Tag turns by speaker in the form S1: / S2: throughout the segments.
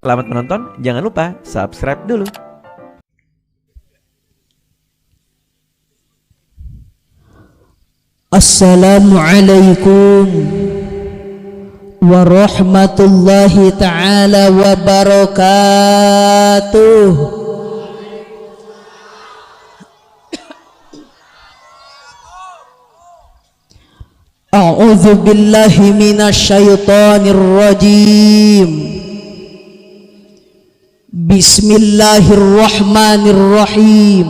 S1: Selamat menonton, jangan lupa subscribe dulu.
S2: Assalamualaikum warahmatullahi ta'ala wabarakatuh. A'udzu billahi minasyaitonir rajim. Bismillahirrahmanirrahim.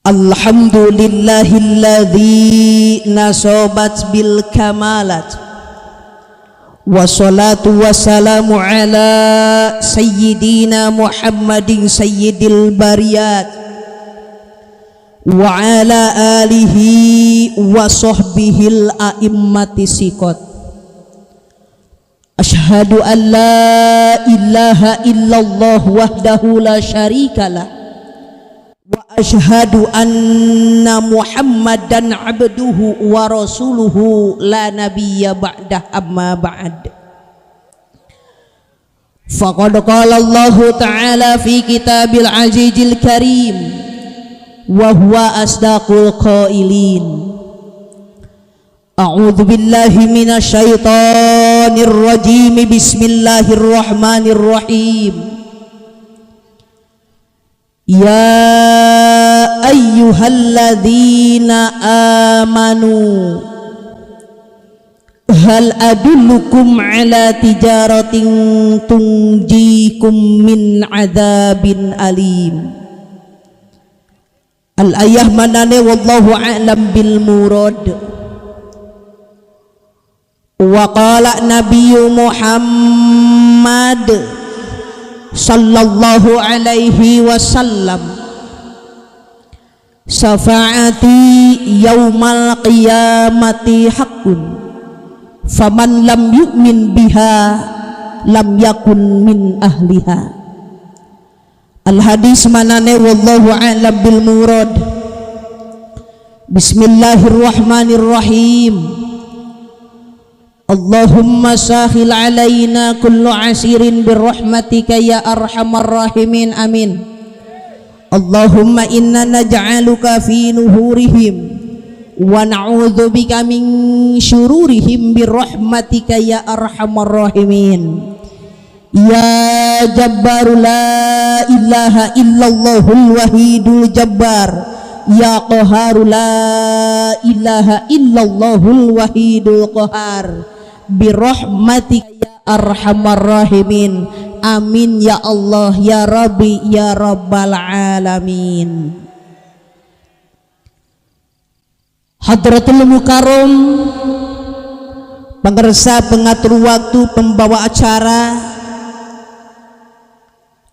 S2: Alhamdulillahilladzi nasobat bil kamalat. Wassalatu wassalamu ala sayyidina Muhammadin sayyidil bariyat wa ala alihi wa sahbihil a'immati siqat. Asyhadu an la ilaha illallah wahdahu la syarikalah wa asyhadu anna Muhammadan abduhu wa rasuluhu la nabiyya ba'dah, amma ba'd. Faqad qala Allahu ta'ala fi kitabil azizil karim wa huwa asdaqul qailin. A'udzu billahi minasyaitonir rajim. Bismillahirrahmanirrahim. Ya ayyuhalladzina amanu hal adullukum ala tijaratin tunjikum min adzabin alim. Al ayah manane wallahu a'lam bil murad. Wa qala nabiyyu Muhammad sallallahu alaihi wasallam, syafaati yaumal qiyamati haqqun faman lam yu'min biha lam yakun min ahliha. Al hadis manane wallahu a'lam bil murad. Bismillahirrahmanirrahim. Allahumma sahil alaina kullu asirin birrahmatika ya arhamar rahimin, amin. Allahumma inna naj'aluka fi nuhurihim wa na'udzubika min syururihim birrahmatika ya arhamar rahimin. Ya jabbar la ilaha illallahul wahidul jabbar. Ya qahhar la ilaha illallahul wahidul qahhar. Birahmatika ya arhamar rahimin. Amin ya Allah ya Rabbi ya Rabbal alamin. Hadratul Mukarram, pengersa pengatur waktu, pembawa acara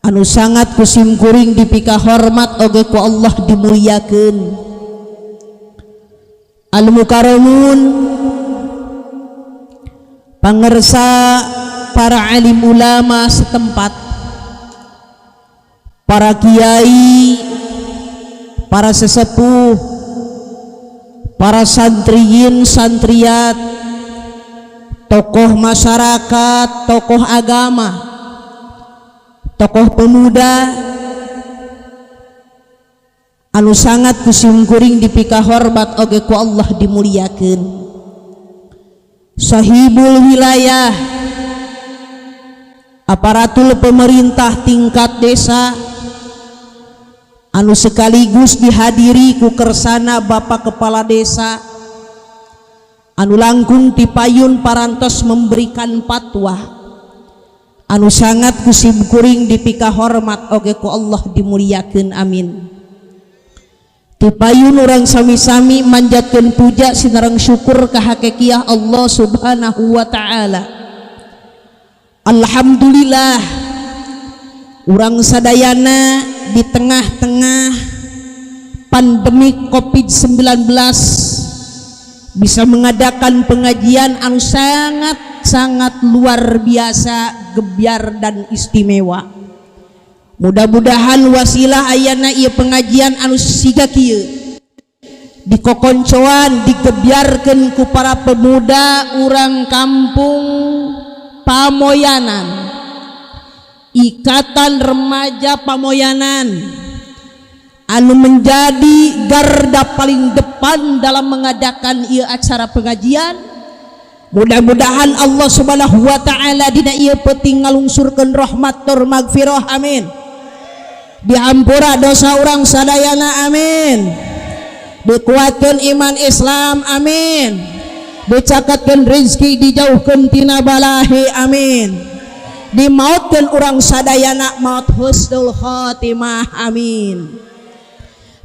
S2: anu sangat kusim kuring dipika hormat oge ku Allah dimuliakeun. Al Mukarramun, pangersa para alim ulama setempat, para kiai, para sesepuh, para santriyin santriat, tokoh masyarakat, tokoh agama, tokoh pemuda anu sangat kusim kuring dipika hormat oge ku Allah dimuliakeun. Sahibul wilayah, aparatur pemerintah tingkat desa anu sekaligus dihadiri ku kersana Bapak Kepala Desa anu langkung tipayun parantos memberikan fatwa anu sangat kusim kuring dipika hormat oge ku Allah dimuliakeun, amin. Tipayun urang sami-sami manjatkeun puja sinareng syukur ka hakikiah Allah Subhanahu wa ta'ala. Alhamdulillah urang sadayana di tengah-tengah pandemi Covid-19 bisa mengadakan pengajian anu sangat-sangat luar biasa, gebyar dan istimewa. Mudah-mudahan wasilah ayana ieu pengajian anu siga kieu Dikokoncoan digebyarkeun ku para pemuda urang kampung Pamoyanan, Ikatan Remaja Pamoyanan anu menjadi garda paling depan dalam mengadakan ieu acara pengajian. Mudah-mudahan Allah Subhanahu wa taala dina ieu peuting ngalungsurkeun rahmat tur magfirah, amin. Dihampura dosa urang sadayana, amin. Dikuatkeun iman Islam, amin. Dicakatkeun rizki, dijauhkeun tina balahi, amin. Dimautkeun urang sadayana maut husnul khatimah, amin.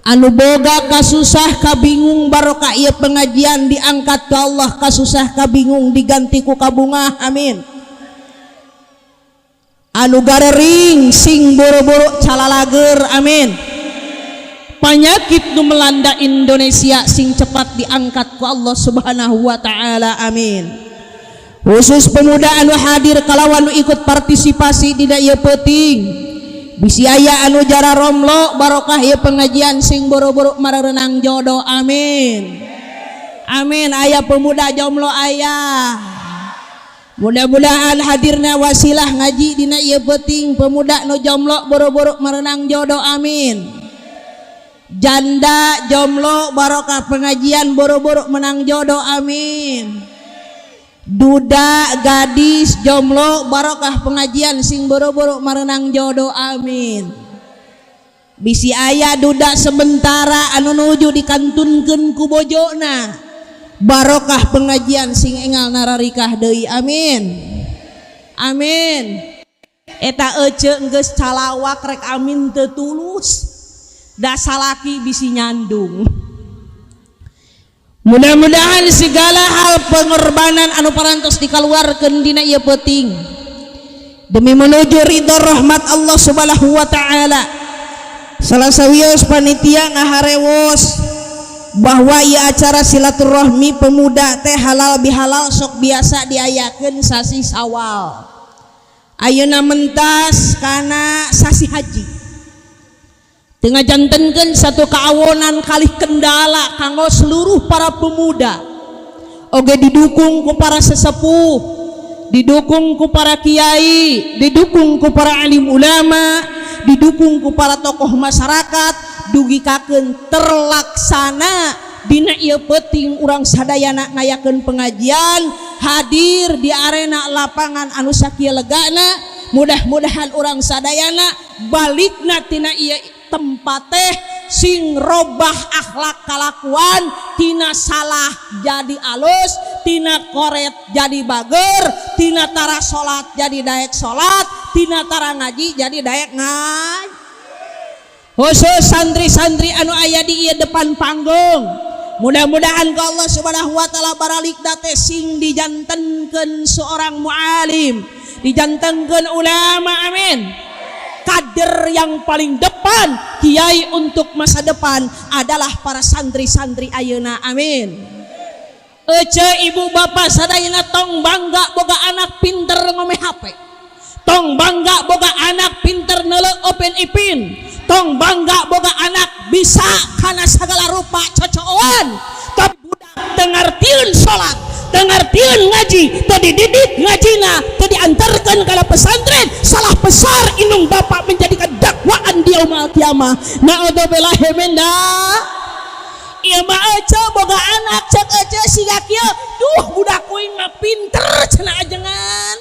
S2: Anu boga kasusah kabingung, barokah ieu pengajian diangkat ke Allah kasusah kabingung, diganti ku kabungah, amin. Anu garering sing boro-boro calalager, amin. Penyakit nu melanda Indonesia sing cepat diangkat ku Allah Subhanahu wa taala, amin. Khusus pemuda anu hadir kalawan nu ikut partisipasi di ieu peuting, bisi aya anu jara romlo, barokah ieu pengajian sing boro-boro marerenang jodoh, amin, amin. Aya pemuda jomblo aya, mudah-mudahan hadirna wasilah ngaji dina ieu peuting, pemuda nu jomblo boro-boro marenang jodoh, amin. Janda jomblo barokah pengajian boro-boro menang jodoh, amin. Duda gadis jomblo barokah pengajian sing boro-boro marenang jodoh, amin. Bisi aya duda sementara anu nuju dikantunkeun ku bojona, barokah pengajian sing engal nararikah deui, amin, amin. Eta ece geus calawak rek amin teu tulus da salaki bisi nyandung. Mudah-mudahan segala hal pengorbanan anu parantos dikaluarkeun dina ieu peuting demi menuju ridho rahmat Allah Subhanahu wa taala. Salah sawios panitia ngaharewos bahwa ieu acara silaturahmi pemuda teh halal bihalal sok biasa diayakeun sasi Sawal. Ayeuna mentas kana sasi haji. Tengah jantenkeun satu keawonan kalih kendala kanggo seluruh para pemuda. Oge didukung ku para sesepuh, didukung ku para kiai, didukung ku para alim ulama, didukung ku para tokoh masyarakat, dugikakeun terlaksana dina ieu peuting urang sadayana ngayakeun pengajian hadir di arena lapangan anu sakieu legana. Mudah-mudahan urang sadayana balikna tina ieu tempat teh sing robah akhlak kalakuan, tina salah jadi alus, tina koret jadi bager, tina tara salat jadi daek salat, tina tara ngaji jadi daek ngaji. Khusus santri-santri anu aya di ieu depan panggung, mudah-mudahan ke Allah Subhanahu wa taala baralik teh sing dijantenkeun seorang mualim, dijantenkeun ulama, amin. Kader yang paling depan, kiai untuk masa depan adalah para santri-santri ayeuna, amin. Ece ibu bapak sadayana tong bangga boga anak pinter ngome HP, tong bangga boga anak pinter neuleu Upin Ipin, tong bangga boga anak bisa kana segala rupa cocoan, tapi budak teu ngartieun salat, teu ngartieun ngaji, teu dididik ngajina, teu diantarkeun kana pesantren, salah besar indung bapak menjadikan dakwaan di yaumul kiamah. Naudzubillahi min dzalik. Ieu mah ece boga anak cek ece siga kieu, duh budak kuing mah pinter cenah ajengan.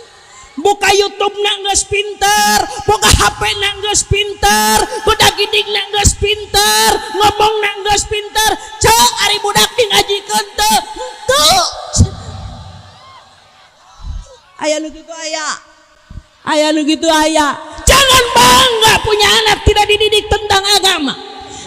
S2: Buka YouTube na geus pinter, buka HP na geus pinter, budak gidig na geus pinter, ngomong na geus pinter, cek ari budak di ngajikeun teu? Henteu. Aya nu kitu aya. Aya nu kitu aya. Jangan bangga punya anak tidak dididik tentang agama.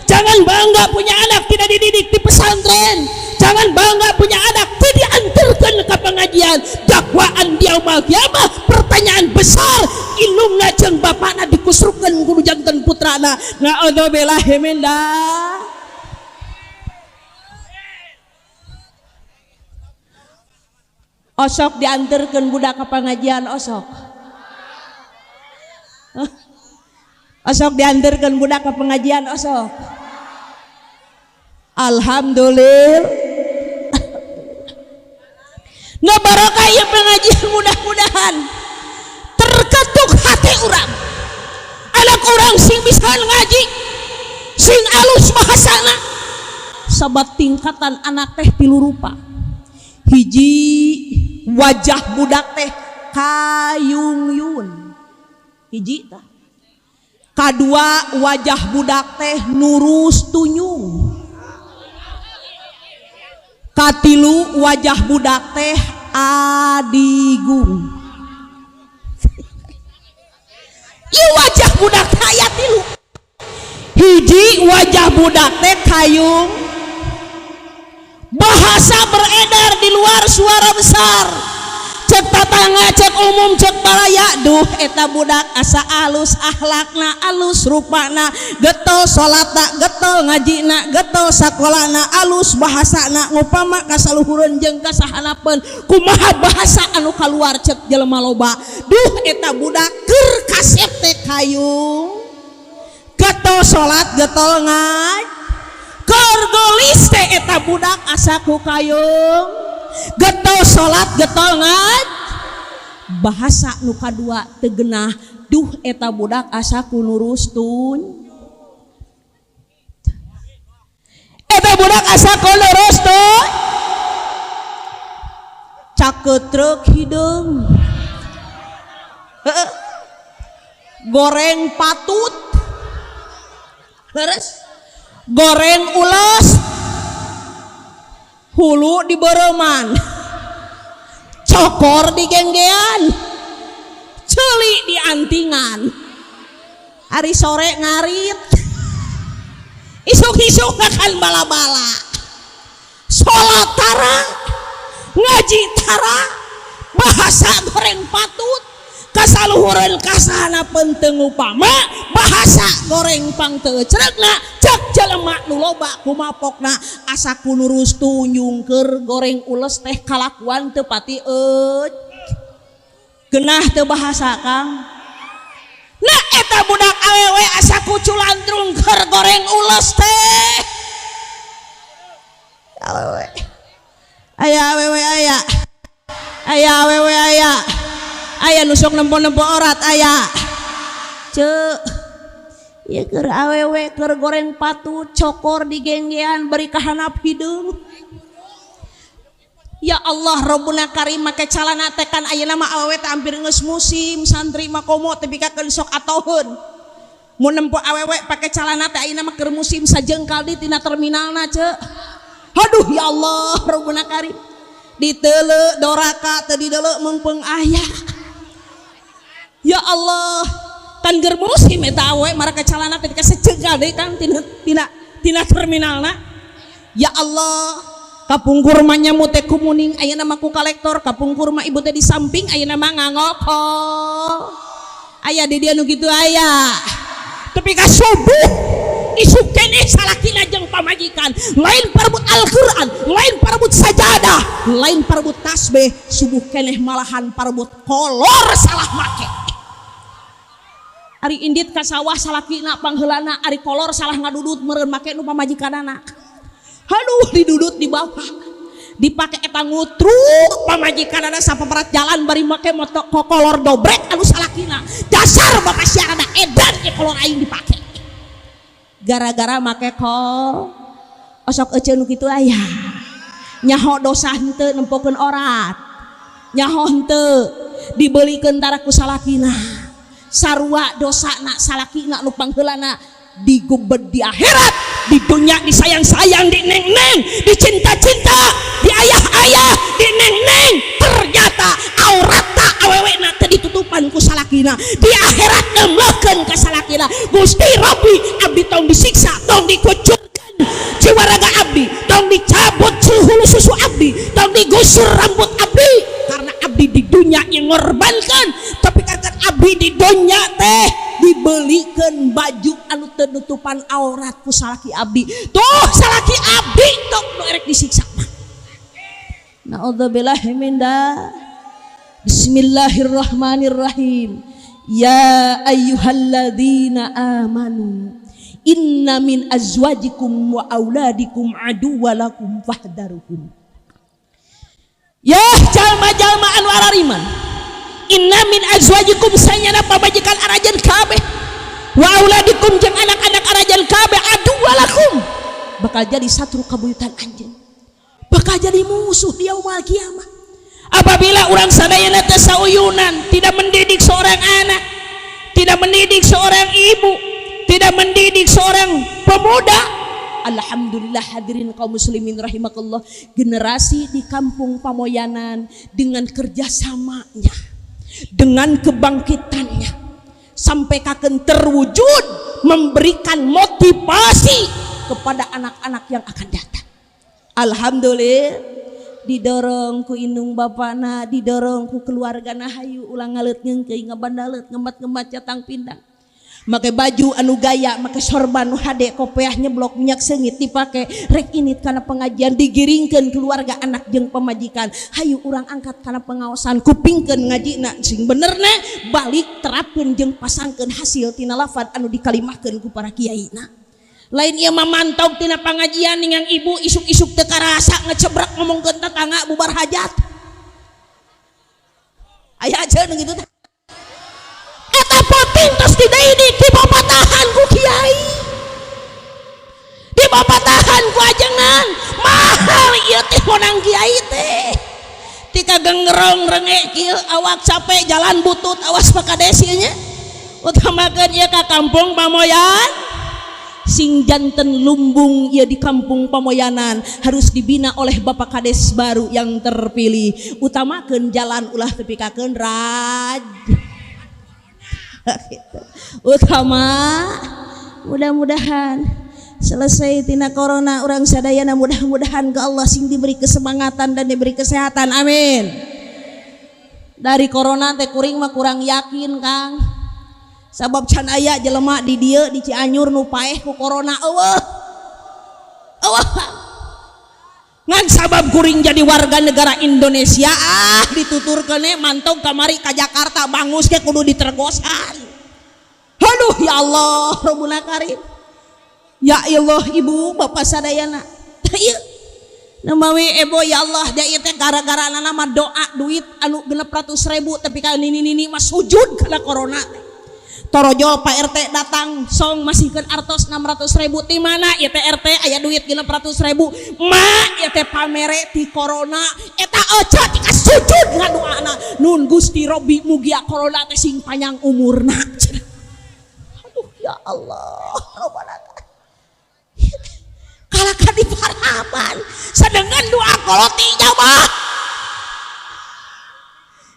S2: Jangan bangga punya anak tidak dididik di pesantren. Jangan bangga punya anak tidak diantarkan ke pengajian. Dakwaan di yaumul kiamah pertanyaan besar, indungna jeung bapakna dikusrukeun kudu janten putrana. Naudzubillahi min dzalik. Osok diantarkan budak ke pengajian osok. Osok diantarkan budak ke pengajian osok. Alhamdulillah. Nah barokah ieu pengajian, mudah-mudahan terketuk hati urang, anak urang sing bisa ngaji, sing alus bahasana. Sabab tingkatan anak teh tilu rupa. Hiji, wajah budak teh kayungyun, hiji tah. Kadua, wajah budak teh nurus tunyung. Katilu, wajah budak teh adigung. Ieu wajah budak teh aya tilu. Hiji, wajah budak teh kayung, bahasa beredar di luar suara besar, cek tatangga, cek umum, cek baraya, duh eta budak asa alus akhlakna, alus rupana, getol salatna, getol ngajina, getol sakolana, alus bahasana, ngupama kasaluhureun jeung kasahanapeun. Kumaha bahasa anu kaluar cek jelema loba? Duh, eta budak keur kasep teh kayung, getol salat, getol ngaj. Keur geulis teh eta budak asa ku kayung, getol salat, getol ngaj. Bahasa nu kadua teu genah, duh eta budak asa ku nurus tun, eta budak asa ku nurus tun, caketrek hideung, goreng patut, leres, goreng ulos, hulu di bereman, cokor di genggean, ceuli di antingan, hari sore ngarit, isuk-isuk akan bala-bala. Sholat tara, ngaji tara, bahasa goreng patut, kasaluhureun kasahanapeun teu ngupama, bahasa goreng pang teu cregna. Cek jelema nu loba kumapokna asa ku nurus tunjung, keur goreng ules teh kalakuan teu pati euy genah teu bahasa Kang. Nah, eta budak awewe asa ku culantrung keur goreng ules teh. Awewe aya, awewe aya, aya awewe, aya, aya nu sok nempo-nempo orat aya. Cek ieu keur awewe keur goreng patut, cokor di genggean, beri kahanap hideung. Ya Allah Rabbuna Karim, make calana teh kan ayeuna mah awewe teh hampir geus musim santri mah komo teh pikakeun sok atoheun. Mun nempo awewe pake calana teh ayeuna mah keur musim sajengkal di tina terminalna cek. Aduh ya Allah Rabbuna Karim, diteuleuh doraka teu dideuleu meungpeung aya. Ya Allah, kan ger musim eta awewe marake calana teh kasejengkal deui kan tina terminalna. Ya Allah, kapungkur mah nyamu teh kumuning, ayeuna mah ku kolektor. Kapungkur mah ibu teh di samping, ayeuna mah ngangokol. Aya di dia nu kitu aya. Tapi ka subuh isuk keneh salakina jeung pamajikan lain parebut Al-Qur'an, lain parebut sajadah, lain parebut tasbih, subuh keneh malahan parebut kolor salah make. Ari indit ka sawah salakina pangheulana, ari kolor salah ngadudut meureun make nu pamajikanana. Aduh, didudut di bawah dipake eta ngutruk pamajikanana sapaparat jalan bari make moto kolor dobrek anu salakina. Dasar bapak siarana edan ge kolor aing dipake gara-gara make kol. Osok eceun nu kitu aya. Nyaho dosa henteu nempokeun orat? Nyaho henteu dibelikeun tara ku salakina? Sarua dosana salakina nu pangheulana digubed di akhirat. Di dunia disayang-sayang, di neng-neng, dicinta-cinta, di ayah-ayah, di neng-neng, ternyata aurata awewena teu ditutupan ku salakina. Di akhirat nemlekeun ka salakina, Gusti Rabbi, abdi tong disiksa, tong dikucurkeun jiwa raga abdi, tong dicabut hulu susu abdi, tong digusur rambut abdi, karena abdi di dunia yang ngorbankan. Tapi kan abdi di dunia teh dibelikan baju anu teu nutupan aurat ku salaki abdi. Tuh salaki abdi tuh nu erek disiksa mah. Naudzubillah min da. Bismillahirrahmanirrahim. Ya ayyuhalladzina amanu Inna min azwajikum wa auladikum aduwwa lakum fahdharuhum. Ya jalma-jalma anu arariman, inna min azwajikum sanyana pamajikan arajan kabeh, wa auladikum jeung anak-anak arajan kabeh, aduwwa lakum bakal jadi satru kabuyutan anjeun, bakal jadi musuh di yaumul kiamah. Apabila urang sadayana teu sauyunan, tidak mendidik seorang anak, tidak mendidik seorang ibu, tidak mendidik seorang pemuda. Alhamdulillah, hadirin kaum muslimin rahimakallah, generasi di kampung Pamoyanan dengan kerjasamanya, dengan kebangkitannya, sampai kaken terwujud memberikan motivasi kepada anak-anak yang akan datang. Alhamdulillah, didorong ku indung bapana, didorong ku keluargana, hayu ulang ngaleut ngeungkeuy, ngabandalet ngemat-ngemat catang pindang, make baju anu gaya, make sorban nu hade, kopeah nyeblok, minyak seungit dipake, rek init kana pengajian. Digiringkeun keluarga, anak jeung pamajikan, hayu urang angkat kana pengaosan, kupingkeun ngajina sing bener na, balik terapkeun jeung pasangkeun hasil tina lafad anu dikalimahkeun ku para kiaina. Lain ieu mah, mantog tina pengajian ningang ibu isuk-isuk teu karasa ngecebrak ngomongkeun tetangga bubar hajat. Aya aja nu kitu teh. Eta poting tos dididik, dipapatahan ku kiai, dipapatahan ku ajengan. Mahal ieu teh monang kiai teh. Tika gengerong rengek kieu, awak capek, jalan butut. Awas Pak Kades ieu nya, utamakeun ieu ka kampung Pamoyan sing janten lumbung. Ieu di kampung Pamoyanan harus dibina oleh Bapak Kades baru yang terpilih. Utamakeun jalan, ulah tepikakeun raj gitu. Utama mudah-mudahan selesai tina corona, urang sadayana mudah-mudahan ke Allah sing diberi kesemangatan dan diberi kesehatan, amin. Dari corona teh kuring mah kurang yakin, Kang, sabab can aya jelema di dieu di Cianjur nu paeh ku corona. Eueuh, eueuh. Ngan sabab kuring jadi warga negara Indonesia, ah, dituturkeun mantog kamari ka Jakarta, bangus ke kudu ditergosan. Aduh, ya Allah Rabbuna Karim, ya Allah, ibu bapak sadayana. Ieu namawi ebo, ya Allah, dia ieu teh gara-gara nama doa duit anu 600.000, tapi kan nini nini mah sujud kana corona teh. Torojo Pak RT datang, song masihkeun artos 600.000. Ti mana ieu teh RT aya duit 600.000? Ma ieu teh pamere ti corona. Eta ece tika sujud ngadoana, "Nun Gusti Robbi, mugia corona teh sing panjang umurna." Aduh, ya Allah Rabbana, kalahkan di paraban sedangkan doa kolot ijabah.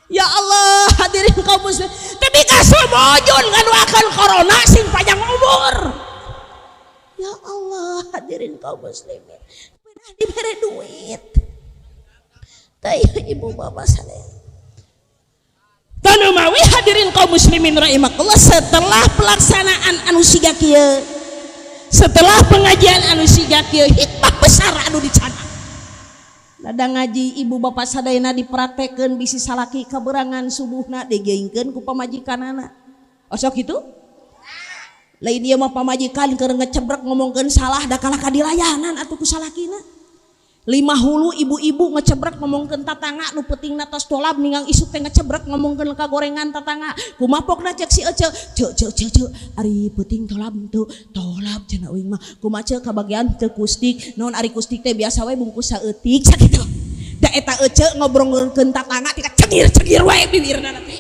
S2: Ya Allah, hadirin kaum muslim, tapi kasumujun ngadoakeun corona sing panjang umur. Ya Allah, hadirin kaum muslimin, benar diberi duit. Tah, ibu bapak sadaya. Mawi hadirin kaum muslimin rahimakumullah, setelah pelaksanaan anu siga kieu, setelah pengajian anu siga kieu, hikmah besar anu dicanang. Lada ngaji ibu bapak sadayana dipraktekeun, bisi salaki kaberangan subuhna digeingkeun ku pamajikanana. Osok gitu? Lain ieu mah, pamajikan keur ngecebrek ngomongkeun salah, da kalah ka dilayanan atuh ku salakina. Lima hulu ibu-ibu ngecebrek ngomongkeun tatangga nu peutingna tos tolab, ningang isuk teh ngecebrek ngomongkeun ka gorengan tatangga. Kumaha pokna cek si ece? "Ceu, ceu, ceu, ceu, ari peuting tolab teu?" "Tolab," cenah, "uing mah." "Kumaha ceu, kabagian teu kustik?" "Naon ari kustik teh, biasa we bungkus saeutik," sakitu. Da eta ece ngobrolkeun tatangga tika cengir-cengir wae bibirna teh.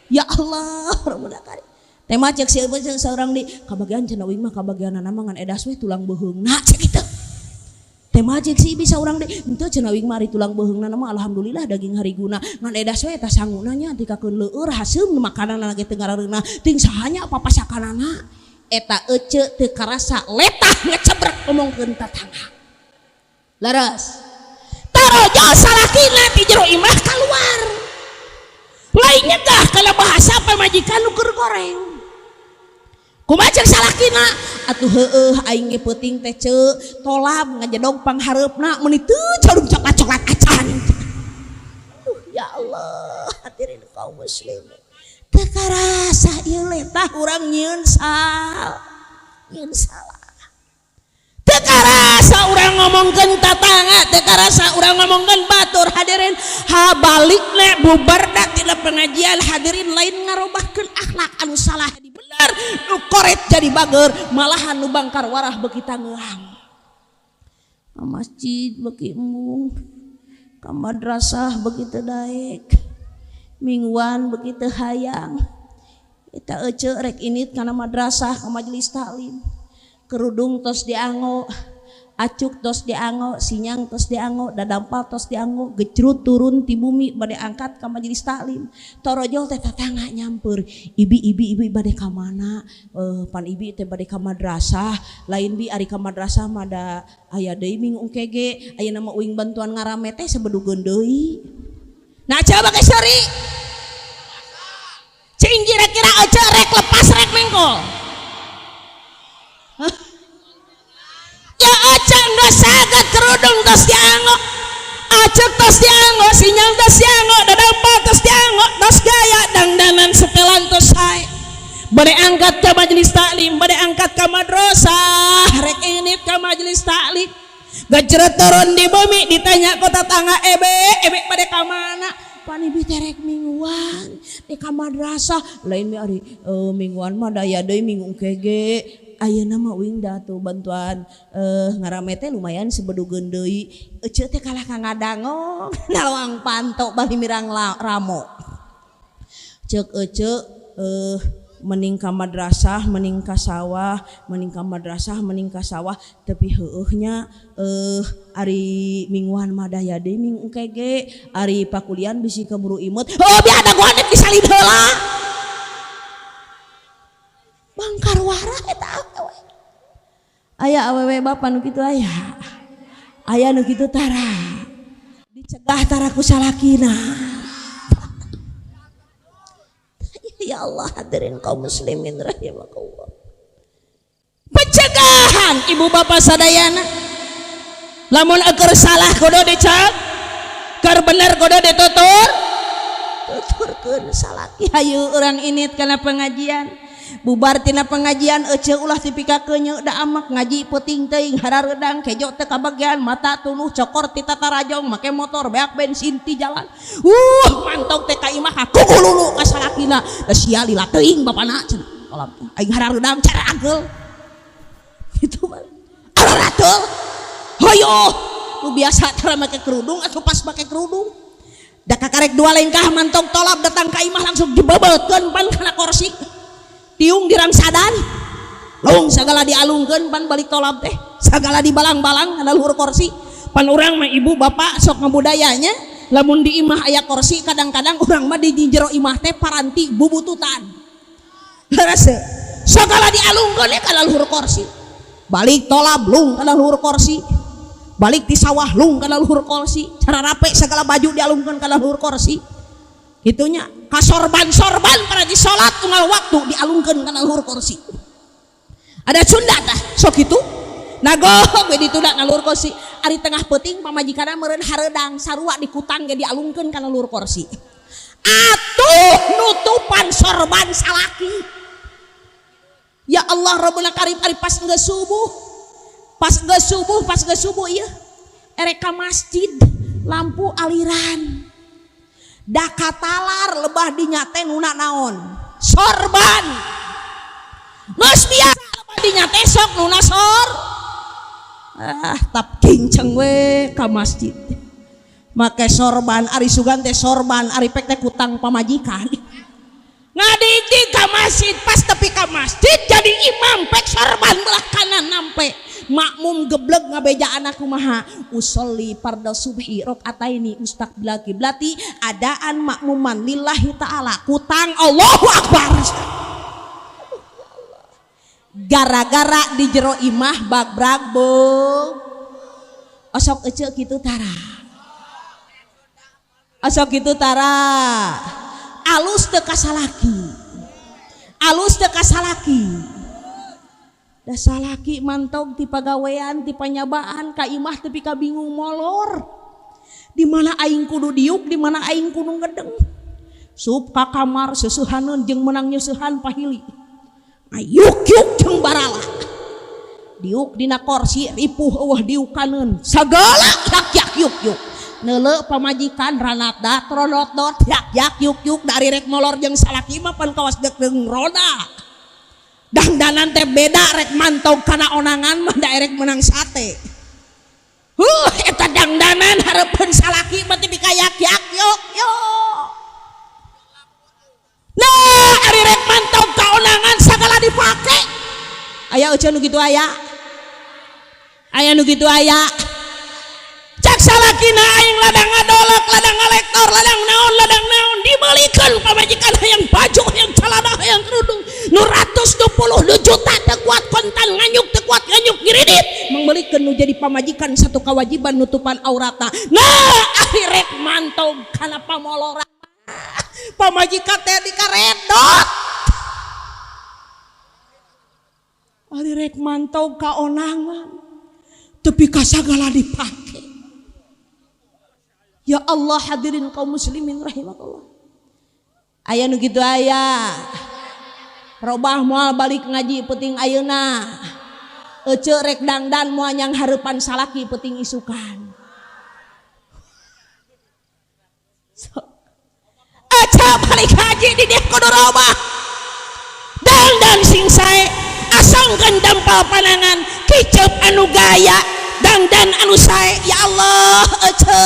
S2: Ya Allah Rabbul Karim. Teh mah cek si ece saurang di kabagian cenah, "Uing mah kabagianana mah ngan edas we tulang beuheungna," cek kitu. Teh mah cek si bisa urang deh, "Henteu," cenah, "uing mah ari tulang beuheungna mah alhamdulillah daging hariguna, ngan edas we eta sanguna nya, tikakeun leueur haseum makananna ge teu ngarareunah ting sahanya papasakanana." Eta ece teu karasa letah ngecebrek ngomongkeun tatangga. Leres, tarojo salakina ti jero imah kaluar, lain nyegah kana bahasa pamajikan nu keur goreng. Kumaha cek salakina? "Atuh heueuh, aing ge peuting teh ceu tolab ngajedog panghareupna meuni teu carum coklat-coklat acan." Aduh, ya Allah, hadirin kaum muslimin, teu karasa ieu letah urang nyieun sal. Nyeun salah. Teu karasa urang ngomongkeun tatangga, teu karasa urang ngomongkeun batur hadirin. Ha balikna bubar da tina pengajian hadirin lain ngarobahkeun akhlak anu salah jadi bener, nu koret jadi bager, malahan nu bangkar warah beuki tangeang. Ka masjid beuki embung, ka madrasah beuki teu daek, mingguan beuki teu hayang. Eta ece rek init kana madrasah ka majelis taklim. Kerudung tos dianggo, acuk tos dianggo, sinyang tos dianggo, dadampal tos dianggo, gecrut turun ti bumi bade angkat ka majelis taklim. Torojol teh tatangga nyamper, ibi ibi ibi bade ka mana? Pan ibi teh bade ka madrasah, lain bi ari ka madrasah mah da aya deui minggu engke ge, ayeuna mah uing bantuan ngarame teh sabedugeun deui. Nah coba ke seuri. Cing kira-kira ece rek lepas rek mengkol. Hah? Ya ece nggak saget kerudung tos dianggo, acuk tos dianggo, sinyal tos dianggo, dadampal tos dianggo, tos gaya dangdanan setelan tos sae. Bade angkat ke majelis taklim, bade angkat ke madrasah, rek init ke majelis taklim. Gejrot turun di bumi ditanya ku tetangga ebe, ebe bade ka mana? Pan ibi teh rek mingguan di ka madrasah, lain mi ari mingguan mah daya deui minggu engke ge. Ayeuna mah uing da tuh bantuan ngarame teh lumayan sebedugeun deui. Ece teh kalah ka ngadangong nalawang panto bali mirang ramo. Ceuk ece mending ka madrasah, mending ka sawah, mending ka madrasah, mending ka sawah, tapi heueuh nya ari mingguan mah daya deui minggu engke ge, ari pakulian bisi keburu imut. Oh bi ada gua disalin heula. Bangkar warah eta awewe. Aya awewe bapa nu kitu aya. Aya nu kitu tara. Dicegah tara ku salakina. Ya Allah hadirin kaum muslimin rahimakumullah. Pencegahan ibu bapak sadayana. Lamun eukeur salah kudu dicek, keur bener kudu ditutur. Tuturkeun salaki hayu urang init kana pengajian. Bubar tina pengajian ece ulah dipikakeun da amak ngaji peuting teuing harareudang kejo teu kabagian mata tunuh cokor ti tatarajong make motor beak bensin ti jalan. Mantog teh ka imah kukululu ka salakina da sia lila teuing bapana cenah. Kolab aing harareudang cara agel. Kitu mah. Ararateul. Hoyo nu biasa tara make kerudung atuh pas make kerudung. Da kakarek dua lengkah mantog tolab datang ka imah langsung dibebetkeun pan kana kursi. Tiung dirangsadan lung segala dialungkeun pan balik tolab teh segala dibalang-balang kana luhur kursi. Pan urang mah ibu bapak sok ngabudayanya lamun di imah aya kursi kadang-kadang urang mah di jero imah teh paranti bubututan. Leres segala dialungkeun kana luhur kursi. Balik tolab lung kana luhur kursi. Balik di sawah lung kana luhur kursi. Cara rape segala baju dialungkeun kana luhur kursi. Itunya kasorban-sorban para di salat unggal waktu dialungkeun kana luhur kursi. Ada Sunda tah sok kitu. Nagog we ditunda na luhur kursi. Ari tengah peuting pamajikanna meureun hareudang sarua dikutang ge dialungkeun kana luhur kursi. Atuh nutupan sorban salaki. Ya Allah Rabbul Karim ari pas geus subuh. Pas geus subuh, pas geus subuh ieu. Erek ka masjid lampu aliran. Da katalar lebah dinya teh nuna naon? Sorban. Geus biasa lebah dinya teh sok nuna sor. Tap kinceng we ka masjid. Make sorban ari sugan teh sorban ari pek teh kutang pamajikan. Ngadik ka masjid pas tepi ka masjid jadi imam pek sorban belah kanan nampe. Makmum geblek ngabeja anak kumaha usolli fardhu subhi rakaataini mustaqbilal kiblati adaan makmuman lillahi taala kutang Allahu akbar. Gara-gara di jero imah bagrag bo osok ece kitu tara. Osok kitu tara. Alus teu kasalaki. Alus teu kasalaki. Da salaki mantog ti pagawean ti panyabaan ka imah tepi ka bingung molor. Di mana aing kudu diuk, di mana aing kudu ngedeng. Sup ka kamar seusehaneun jeung meunang nyeusehan pahili. Ayuk yuk jeung baralah. Diuk dina korsi ripuh eueuh diukaneun. Sagala yak yak yuk yuk. Neuleu pamajikan ranat dat ronot dot yak yak yuk yuk dari rek molor jeung salaki mah pan kawas deuk deung roda. Dangdanan teh beda rek mantog kana onangan mah da erek menang sate. Eta dangdanan hareupeun salaki mah teh yak yak yuk yuk. Nah, ari rek mantog ka onangan sagala dipake. Aya euceun nu kitu aya. Aya nu kitu aya. Cak salakina aing ladang ngadolok, ladang ngalektor, ladang naon dibeulikeun pamajikan hayang baju, hayang calana, hayang kerudung. Nu 120 juta teu kuat kontan nganyuk, teu kuat nganyuk ngiridit. Mangbeulikeun nu jadi pamajikan satu kewajiban nutupan aurata. Nah, ari rek mantog kana pamolora. Pamajikan teh dikaredot. Ari rek mantog ka onangan tepi ka sagala dipake. Ya Allah, hadirin kaum muslimin rahimakumullah. Aya nu kitu aya. Robah moal balik ngaji peuting ayeuna. Ece rek dangdan moal nyang hareupan salaki peuting isukan. So, ece balik ngaji di dieu kudu robah. Dangdan sing sae, asongkeun dampal panangan, kiceup anu gaya, dangdan anu sae. Ya Allah, ece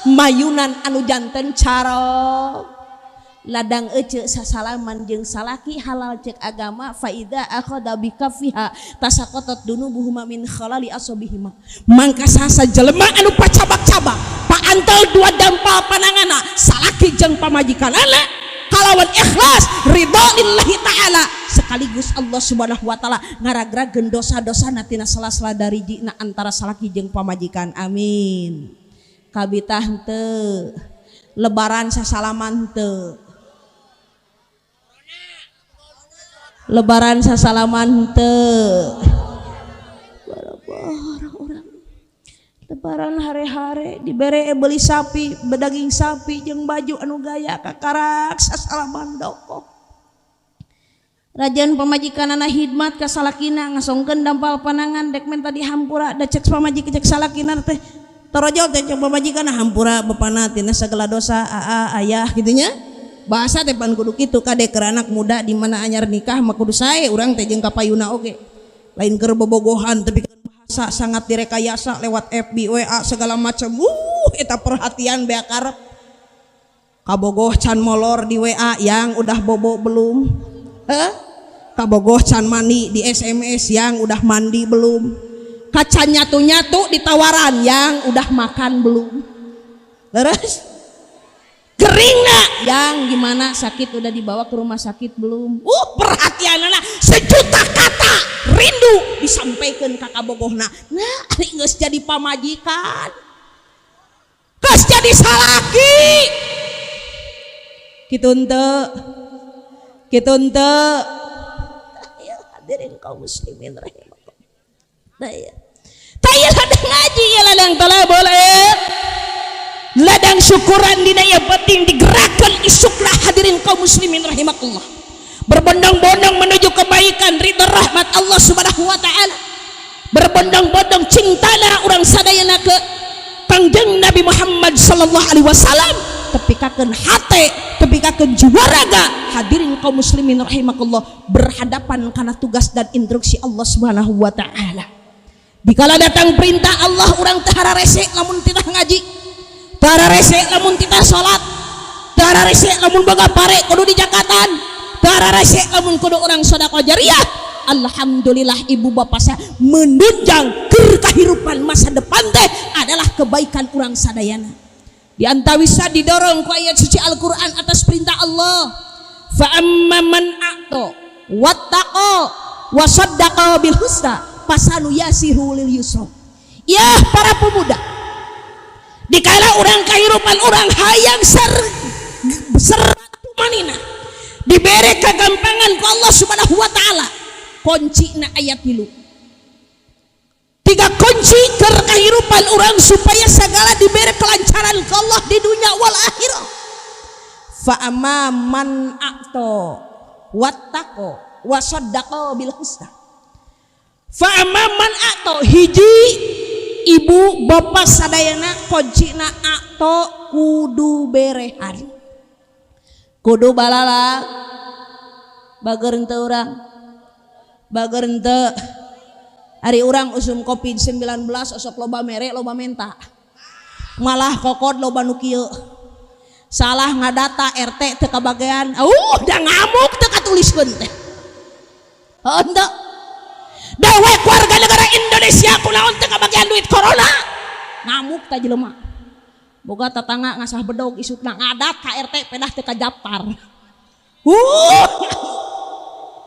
S2: mayunan anu janten carok. Ladang ece sasalaman jeung salaki halal cek agama faida akhadha bikafiha tasaqatat dunubuhuma min khalali asobihima. Mangka sasa jelema anu pacabak-cabak paantel dua dampal panangana salaki jeung pamajikanana kalawan ikhlas ridho lillahi ta'ala sekaligus Allah subhanahu wa ta'ala ngaragrageun dosa-dosana tina sela-sela darijina antara salaki jeung pamajikan. Amin. Kabitah henteu lebaran sasalaman henteu, lebaran sasalaman henteu. Orang lebaran hare-hare dibere beli sapi, bedaging sapi jeung baju anu gaya kakarak sasalaman doko. Rajan pamajikanana hidmat ka salakina ngasongkeun dampal panangan dek menta dihampura da cek pamajikan cek salakina teh torojol teh cek pamajikanna hampura bapana tina sagala dosa aa ayah kitu nya. Bahasa teh pan kudu kitu kade keur anak muda di mana anyar nikah mah kudu sae urang teh jeung kapayuna oge. Lain keur bobogohan tapi bahasa sangat direkayasa lewat FB, WA segala macam. Eta perhatian bea karep. Kabogoh can molor di WA yang udah bobo belum? Heh? Kabogoh can mandi di SMS yang udah mandi belum? Kaca nyatu-nyatu ditawaran yang udah makan belum? Terus kering nak yang gimana sakit udah dibawa ke rumah sakit belum? Perhatian anak sejuta kata rindu disampaikan ka kabogohna. Nah, ari geus jadi pamajikan, geus jadi salaki. Kitu henteu, kitu henteu. Ya hadirin kaum muslimin rahimakumullah. Nah, ya. Taya ladang ngaji ya ladang talabul ilm. Ladang syukuran dina ya penting digerakkan isuklah hadirin kaum muslimin rahimakumullah. Berbondong-bondong menuju kebaikan ridha rahmat Allah Subhanahu wa taala. Berbondong-bondong cintana urang sadayana ke Kangjeng Nabi Muhammad sallallahu alaihi wasallam, tepikakeun hate, tepikakeun jiwa raga hadirin kaum muslimin rahimakumullah berhadapan kana tugas dan instruksi Allah Subhanahu wa taala. Dikala datang perintah Allah urang teh hararese lamun titah ngaji, teh hararese lamun titah salat, teh hararese lamun boga pare kudu dijakatan, teh hararese lamun kudu urang sedekah jariah. Alhamdulillah ibu bapak saya menunjang keur kahirupan masa depan teh adalah kebaikan urang sadayana. Di antawisa didorong ku ayat suci Al-Qur'an atas perintah Allah. Fa amma man a'ta wattaqa wa saddaqa bil husna fasanu yasiru lil yusra. Ya para pemuda, dikala urang kahirupan urang hayang seratumanina dibere kegampangan ku Allah Subhanahu wa taala. Kuncina ayat 3. Tiga kunci keur kahirupan urang supaya segala dibere kelancaran ke Allah di dunia wal akhirah. Fa amma man a'ta wattaqa wa saddaqa bil husna. Fa amman atau hiji, ibu bapak sadayana, kuncina atau kudu berehan, kudu balala. Bager henteu urang? Bager henteu? Ari urang usum Covid-19 osok loba mere, loba menta, malah kokod loba nu kieu. Salah ngadata RT, teu kabagean, da ngamuk, teu katuliskeun teh. Oh, henteu? Dewek warga negara Indonesia, kunaon teu kabagian duit corona? Ngamuk ta jelema. Boga tetangga ngasah bedog, isukna ngadat ka RT, pedah teu kajaptar.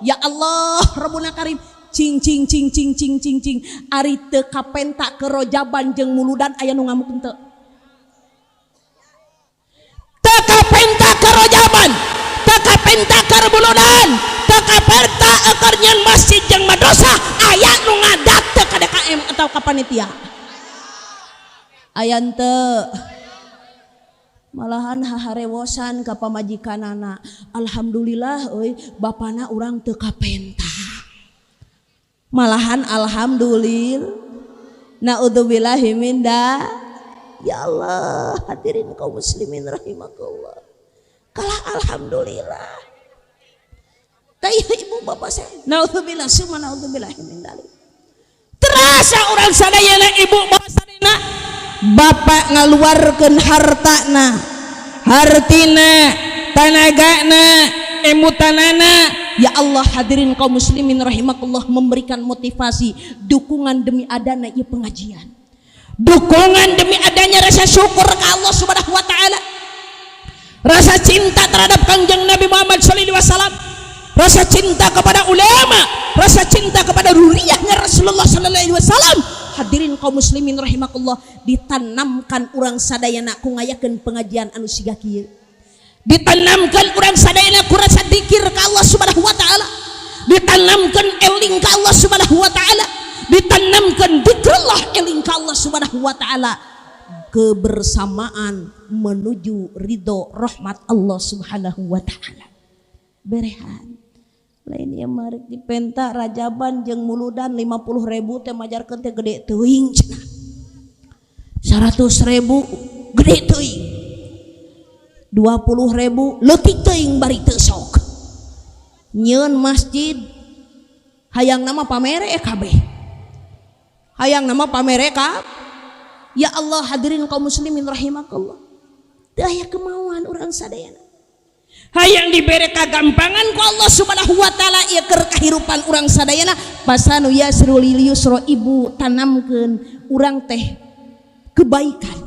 S2: Ya Allah, Rabbuna Karim, cing cing cing cing cing cing cing. Ari teu kapenta ke rojaban jeung muludan, aya nu ngamuk henteu? Teu kapenta ke rojaban, teu kapenta ke muludan, teu kapenta keur nyieun masjid jeung madrasah, aya nu ngadat teu ka DKM atau ka panitia? Aya henteu? Malahan haharewosan ka pamajikanana, alhamdulillah euy, bapana urang teu kapenta. Malahan alhamdulillah, naudzubillahi min da. Ya Allah, hadirin kaum muslimin rahimakumullah, kalah alhamdulillah. Tah, ibu bapak saya, naudzubillah summa naudzubillahi min dalik. Terasa urang sadayana, ibu bapak sadayana, bapak ngaluarkeun hartana, hartina, tanagana, emutanana. Ya Allah, hadirin kaum muslimin rahimakumullah, memberikan motivasi, dukungan demi adana ieu pengajian, dukungan demi adanya rasa syukur ke Allah Subhanahu wa taala, rasa cinta terhadap Kangjeng Nabi Muhammad sallallahu alaihi wasallam, rasa cinta kepada ulama, rasa cinta kepada ruriyahnya Rasulullah sallallahu alaihi wasallam. Hadirin kaum muslimin rahimakumullah, ditanamkan urang sadayana ku ngayakeun pengajian anu siga kieu, ditanamkan urang sadayana ku rasa dikir ka Allah Subhanahu wa taala, ditanamkan eling ka Allah Subhanahu wa taala, ditanamkan zikrullah, eling ka Allah Subhanahu wa taala, kebersamaan menuju ridho rahmat Allah Subhanahu wa taala. Berehan lain ya marik dipenta rajaban jeung muludan 50 ribu teh, majarkeun teh gede teuing cenah, 100 ribu gede teuing, 20 ribu leutik teuing, bari teu sok nyieun masjid. Hayang nama pamere kabeh, hayang nama pamere ka. Ya Allah, hadirin kaum muslimin rahimakallah, teu aya kemauan urang sadayana. Hayang dibere kagampangan ku Allah Subhanahu wa taala ieu keur kahirupan urang sadayana. Fasanu yassiruhu lil yusra. Ibu, tanamkeun urang teh kebaikan,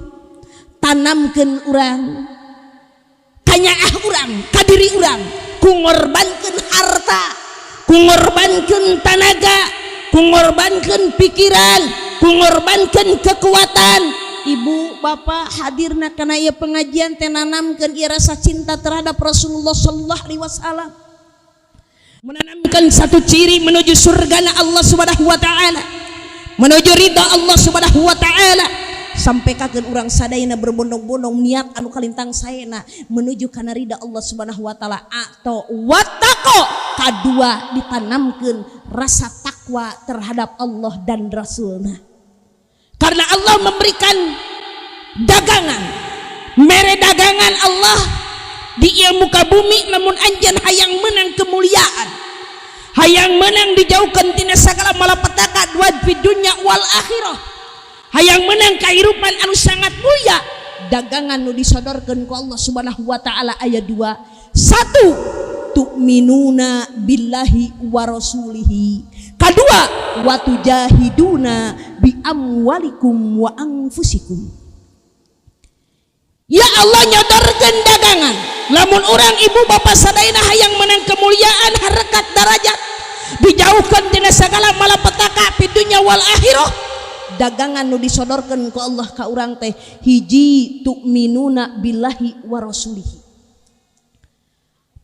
S2: tanamkeun urang kanyaah urang ka diri urang ku ngorbankeun harta, ku ngorbankeun tanaga, ku ngorbankeun pikiran, ku ngorbankeun kekuatan. Ibu bapak hadirna kana ieu pengajian teh nanamkeun ieu rasa cinta terhadap Rasulullah sallallahu alaihi wasallam, menanamkan satu ciri menuju surga Allah Subhanahu wa taala, menuju ridha Allah Subhanahu wa taala, sampai kakeun urang sadayana berbondong-bondong niat anu kalintang saena menuju kana ridha Allah Subhanahu wa taala. Atau wattaqo, kadua ditanamkeun rasa takwa terhadap Allah dan Rasulna, karena Allah memberikan dagangan, mere dagangan Allah di ieu muka bumi. Lamun anjeun hayang menang kemuliaan, hayang menang dijauhkan tina segala malapetaka wa di dunya wal akhirah, hayang menang kehidupan anu sangat mulia, dagangan nu disodorkeun ku Allah Subhanahu wa taala aya dua. Satu, tu'minuna billahi wa rasulihi. Kedua, wa tujahiduna bi amwalikum wa anfusikum. Ya Allah nyodorkeun dagangan, lamun orang ibu bapak sadayana hayang menang kemuliaan, harkat, darajat, dijauhkan tina segala malapetaka di dunya wal akhirah, dagangan nu disodorkeun ku Allah ka urang teh hiji, tu'minuna billahi wa rasulihi.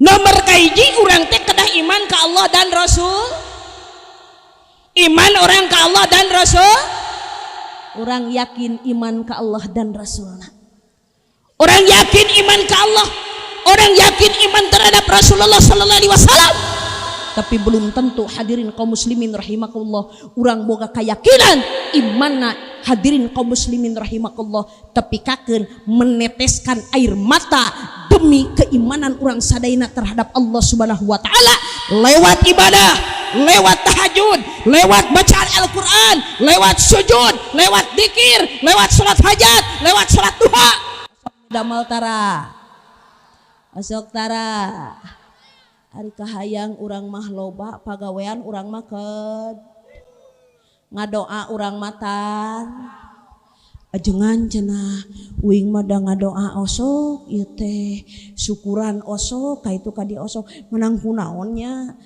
S2: Nomor kahiji, urang teh kedah iman ka Allah dan Rasul. Iman orang ka Allah dan Rasul. Orang yakin iman ka Allah dan Rasulna, orang yakin iman ka Allah, orang yakin iman terhadap Rasulullah sallallahu alaihi wasallam. Tapi belum tentu, hadirin kaum muslimin rahimakumullah, urang boga keyakinan imanna, hadirin kaum muslimin rahimakumullah, tapi kakeun meneteskan air mata demi keimanan urang sadayana terhadap Allah Subhanahu wa taala, lewat ibadah, lewat tahajud, lewat bacaan Al-Quran, lewat sujud, lewat dikir, lewat sholat hajat, lewat sholat duha. Damel tara, osok tara. Ari kahayang urang mah loba, pagawean urang mah ked ngadoa urang matar ajengan. Cenah uing mah da ngadoa osok ieu teh, syukuran osok, ka itu ka dieu osok, menang kunaonnya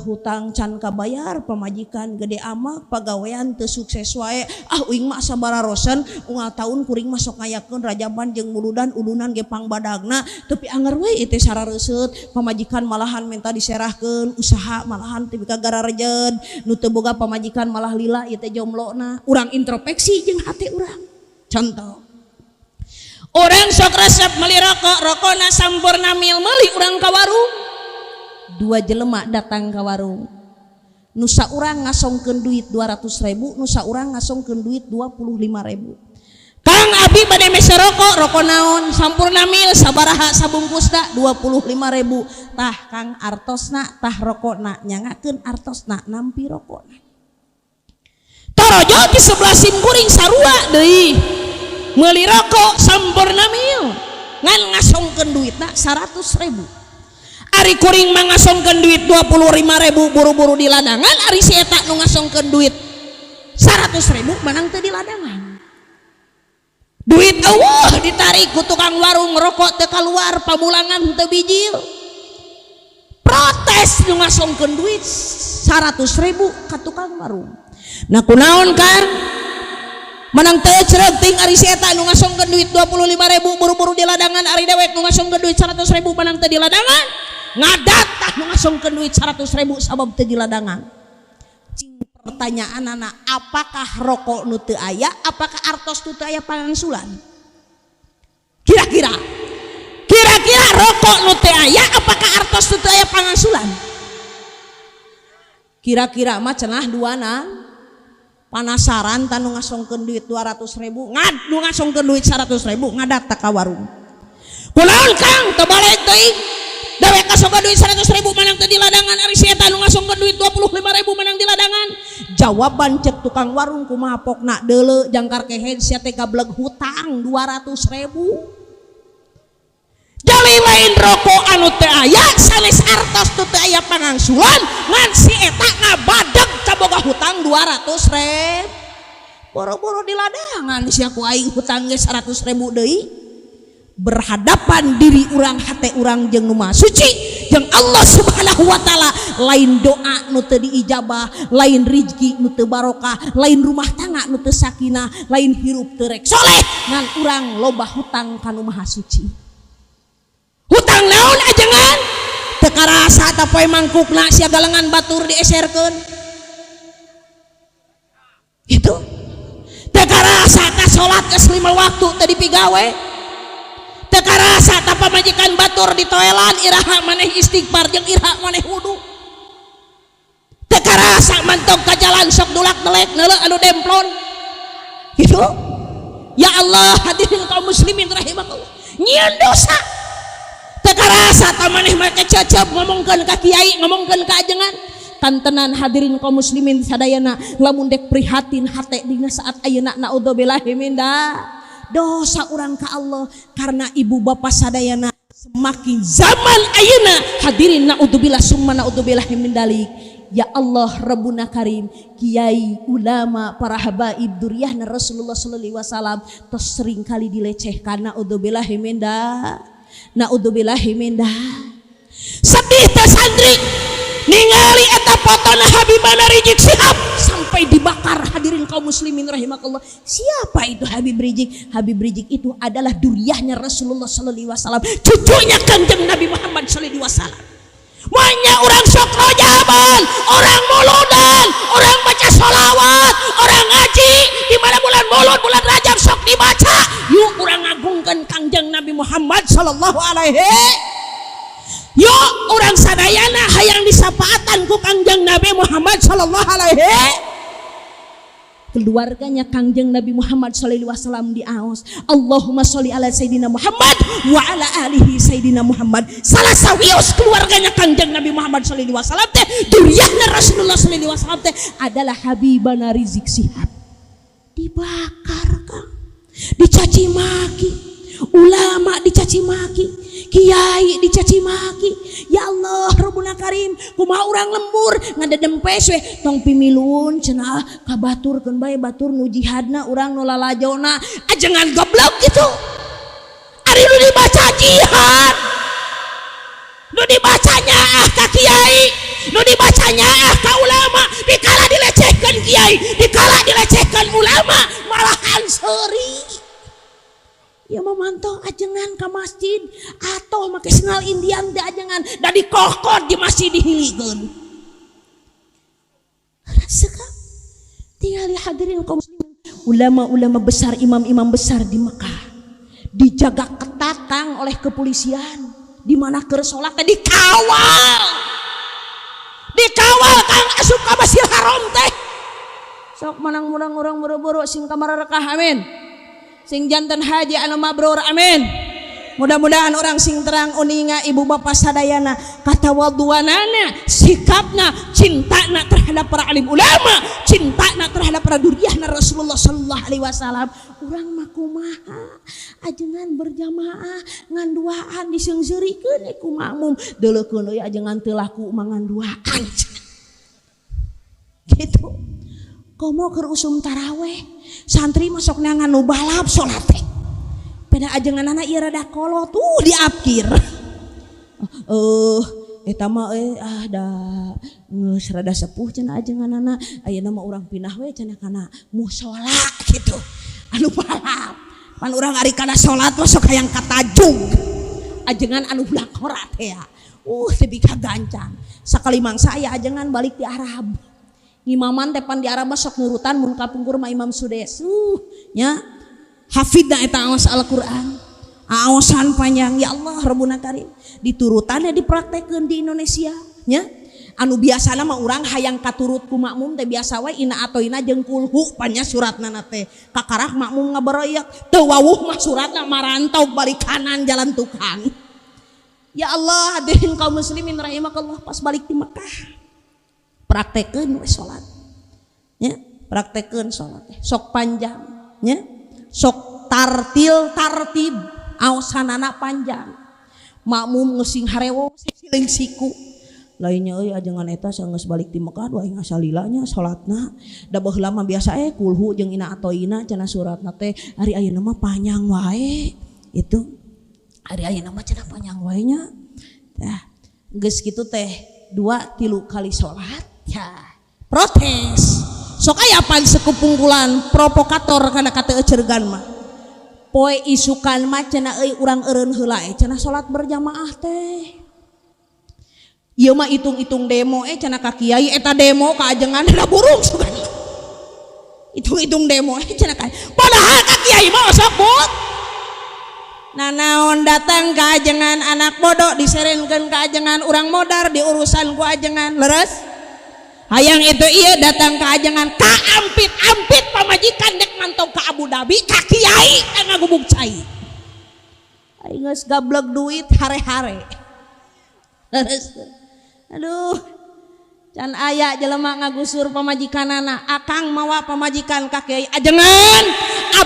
S2: hutang can kabayar, pamajikan gede amak, pagawean teu sukses wae. Ah, uing mah asa bararosen, unggal taun kuring mah sok ngayakeun rajaban jeung muludan, ulunan ge pangbadagna, tapi anger we ieu teh sarareuseut. Pamajikan malahan minta diserahkeun usaha, malahan teu ka gararejeun, nu teu boga pamajikan malah lila ieu teh jomblona. Urang introspeksi jeung hate urang. Contoh, urang sok resep meuli rokok, rokona Sampoerna Mild. Meuli urang ka warung. Dua jelema datang ke warung, nu saurang ngasongkeun duit 200 ribu, nu saurang ngasongkeun duit 25 ribu. "Kang, abi bade meser rokok." "Rokok naon?" "Sampoerna Mild." "Sabaraha sabungkusna?" "25 ribu." "Tah, Kang, artosna, tah rokokna." Nyangakeun artosna, nampi rokokna. Torojo di sebelah simkuring sarua deui meuli rokok Sampoerna Mild, ngan ngasongkeun duitna 100 ribu. Ari kuring mah ngasongkeun duit 25 ribu, buru-buru di ladangan. Ari si eta nu ngasongkeun duit 100 ribu menang teu di ladangan. Duit euweuh, ditarik ku tukang warung, rokok teu keluar, pamulangan teu bijil. Protes nu ngasongkeun duit 100 ribu ka tukang warung. "Nah, kunaon, Kang, menang teu cereg ting? Ari si eta nu ngasongkeun duit 25 ribu buru-buru di ladangan, ari dewek nu ngasongkeun duit 100 ribu menang teu di ladangan." Ngadat tah nu ngasongkeun duit 100 ribu sabab teu di ladangan. Cing, pertanyaan anak, apakah rokok nu teu aya, apakah artos nu teu aya pangangsulan? Kira-kira, kira-kira rokok nu teu aya, apakah artos nu teu aya pangangsulan? Kira-kira mah cenah duana. Panasaran tah nu ngasongkeun duit 200 ribu ngad, nu ngasongkeun duit 100 ribu ngadat ka warung. "Kunaon, Kang, teu balik teuing? Dewek ngasongkeun duit 100 ribu menang teu di ladangan, ari si eta nu ngasongkeun duit 25 ribu menang di ladangan." Jawaban cek tukang warung, "Kumaha pokna deuleu jangkar kehed, sia teh gableg hutang 200 ribu." Jadi lain rokok anu teu aya, sanes artos tu teu aya pangangsulan, ngan si eta ngabadeg kaboga hutang 200 ribu, boro-boro di ladangan sia ku aing hutang ge 100 ribu deui. Berhadapan diri urang, hate urang jeung nu Maha Suci, jeung Allah Subhanahu wa taala, lain doa nu teu diijabah, lain rizki nu teu barokah, lain rumah tangga nu teu sakinah, lain hirup teu rek soleh, ngan urang loba hutang ka nu Maha Suci. Hutang naon, ajengan? Teu karasa ta poe mangkukna sia galengan batur dieserkeun itu? Teu karasa ta salat geus lima waktu teu dipigawe? Teu karasa ta pamajikan batur ditoelan, iraha maneh istighfar jeung iraha maneh wudu? Teu karasa mantog ka jalan sok dulak delek neuleuh anu demplon gitu? Ya Allah, hadirin kaum muslimin rahimakumullah, nyieun dosa. Teu karasa ta maneh make cecep ngomongkeun ka kiai, ngomongkeun ka ajengan? Kantenan, hadirin kaum muslimin sadayana, lamun dek prihatin hate dina saat ayeuna, naudzubillahi min dosa urang ka Allah, karena ibu bapak sadayana semakin zaman ayeuna, hadirin, naudzubillah summa naudzubillahi min dalik. Ya Allah Rabbuna Karim, kiai, ulama, para habaib, duriyahna Rasulullah sallallahu alaihi wasallam tos sering kali dilecehkan, naudzubillahi min naudzubillahi min. Sedih teh santri ningali eta fotona Habibana Rizieq Shihab sampai dibakar. Hadirin kaum muslimin rahimakallah, siapa itu Habib Rizieq? Habib Rizieq itu adalah duriyahnya Rasulullah sallallahu alaihi wasallam, cucunya Kanjeng Nabi Muhammad sallallahu alaihi wasallam. Banyak orang sok rojaban, orang muludan, orang baca sholawat, orang ngaji di mana bulan Mulud, bulan Rajab sok dibaca. Yuk, urang ngagungkan Kangjeng Nabi Muhammad sallallahu alaihi. Yuk, urang sadayana hayang. disapaatan ku Kangjeng Nabi Muhammad sallallahu alaihi. Keluarganya Kangjeng Nabi Muhammad sallallahu alaihi wasallam diaos, Allahumma sholli ala Sayyidina Muhammad wa ala alihi Sayyidina Muhammad. Salah sawios keluarganya Kangjeng Nabi Muhammad sallallahu alaihi wasallam teh, duriahna Rasulullah sallallahu alaihi wasallam teh adalah Habibana Rizik Sihab. Dibakar Kang, dicaci maki, ulama dicaci maki, kiai dicaci maki. Ya Allah Rabbuna Karim, kumaha urang lembur ngadedempes we tong pimilun cenah ka batur keun bae, batur nu jihadna, urang nu lalajona. Ajengan goblok gitu. Ari nu dibaca jihad, nu dibacanya ah ka kiai, nu dibacanya ah ka ulama, dikala dilecehkan kiai, dikala dilecehkan ulama, malahan seuri. Ya memantau ajengan ke masjid atau make sengal Indian teh ajengan da dikokot di masjid dihilikeun. Rasa tinggal hadirin kaum muslimin, ulama-ulama besar, imam-imam besar di Mekah dijaga ketat Kang oleh kepolisian. Di mana keur salat teh dikawal, dikawal Kang, asup ka Masjidil Haram teh. Sok menang-menang urang buru-buru sing kamarakah, amin, sing janten haji anu mabrur, amin. Mudah-mudahan orang sing terang uninga ibu bapak sadayana katawaduanana, sikapna, cintana terhadap para alim ulama, cintana terhadap para duriahna Rasulullah sallallahu alaihi wasallam. Urang mah kumaha ajengan berjamaah nganduaan diseungseurikeun ku makmum, deuleukeun euy ajengan teu laku mah nganduaan gitu. Komo keur usum taraweh, santri masuk neangan nu balap salat teh. Pada ajenganana ieu rada kolot tuh diapkir. Eta mah ah da geus rada sepuh cenah ajenganana, ayeuna mah urang pindah we cenah kana musola gitu. Anu balap. Pan urang ari kana salat mah sok hayang katajug. Ajengan anu belakora teh ya. Teu kagancang. Sakali mangsa aya ajengan balik di Arab. Imaman teh pan di Arab mah sok nurutan, mun kapungkur mah Imam Sudes. Nya hafidna eta aos Al-Qur'an. Aosan panjang, ya Allah Rabbuna Karim. Diturutannya dipraktekeun di Indonesia nya. Anu biasana mah urang hayang katurut ku makmum teh biasa we ina atoina jeung kulhu panya suratna teh. Kakarak makmum ngaberoyak, teu wawuh mah suratna marantau balik kanan jalan tukang. Ya Allah, hadirin kaum muslimin rahimakallah, pas balik di Mekah praktekeun we salat nya, praktekeun salat teh sok panjang nya, sok tartil tartib, aosanana panjang, makmum ngesing harewo siling siku lainnya euy. Ajengan eta geus balik di Mekah dua aing asalila nya salatna, da baheula mah biasa kulhu jeung ina atoina cenah suratna teh, ari ayeuna mah panjang wae itu, ari ayeuna mah cenah panjang wae nya. Tah geus kitu teh 2-3 kali salat ya protes. Sok aya pan sekupungkulan provokator kana kata ecergan mah poe isukan mah cenah euy urang eureun heula cenah salat berjamaah teh. Ieu mah hitung-hitung demo cenah ka kiai, eta demo ka ajengan da burung sugan. Hitung-hitung demo cenah ka, padahal ka kiai mah sok but. Nah naon datang ka ajengan anak bodoh diserenkeun ka ajengan, urang modar diurusan ku ajengan leres. Hayang itu iya datang ka ajengan ka ampit-ampit pamajikan dek mantau ka Abu Dhabi ka kiai ngagubug cai. Aing geus gablek duit hare-hare. Leres. Aduh, can aya jelema ngagusur pamajikanana, akang mawa pamajikan ka kiai, ajengan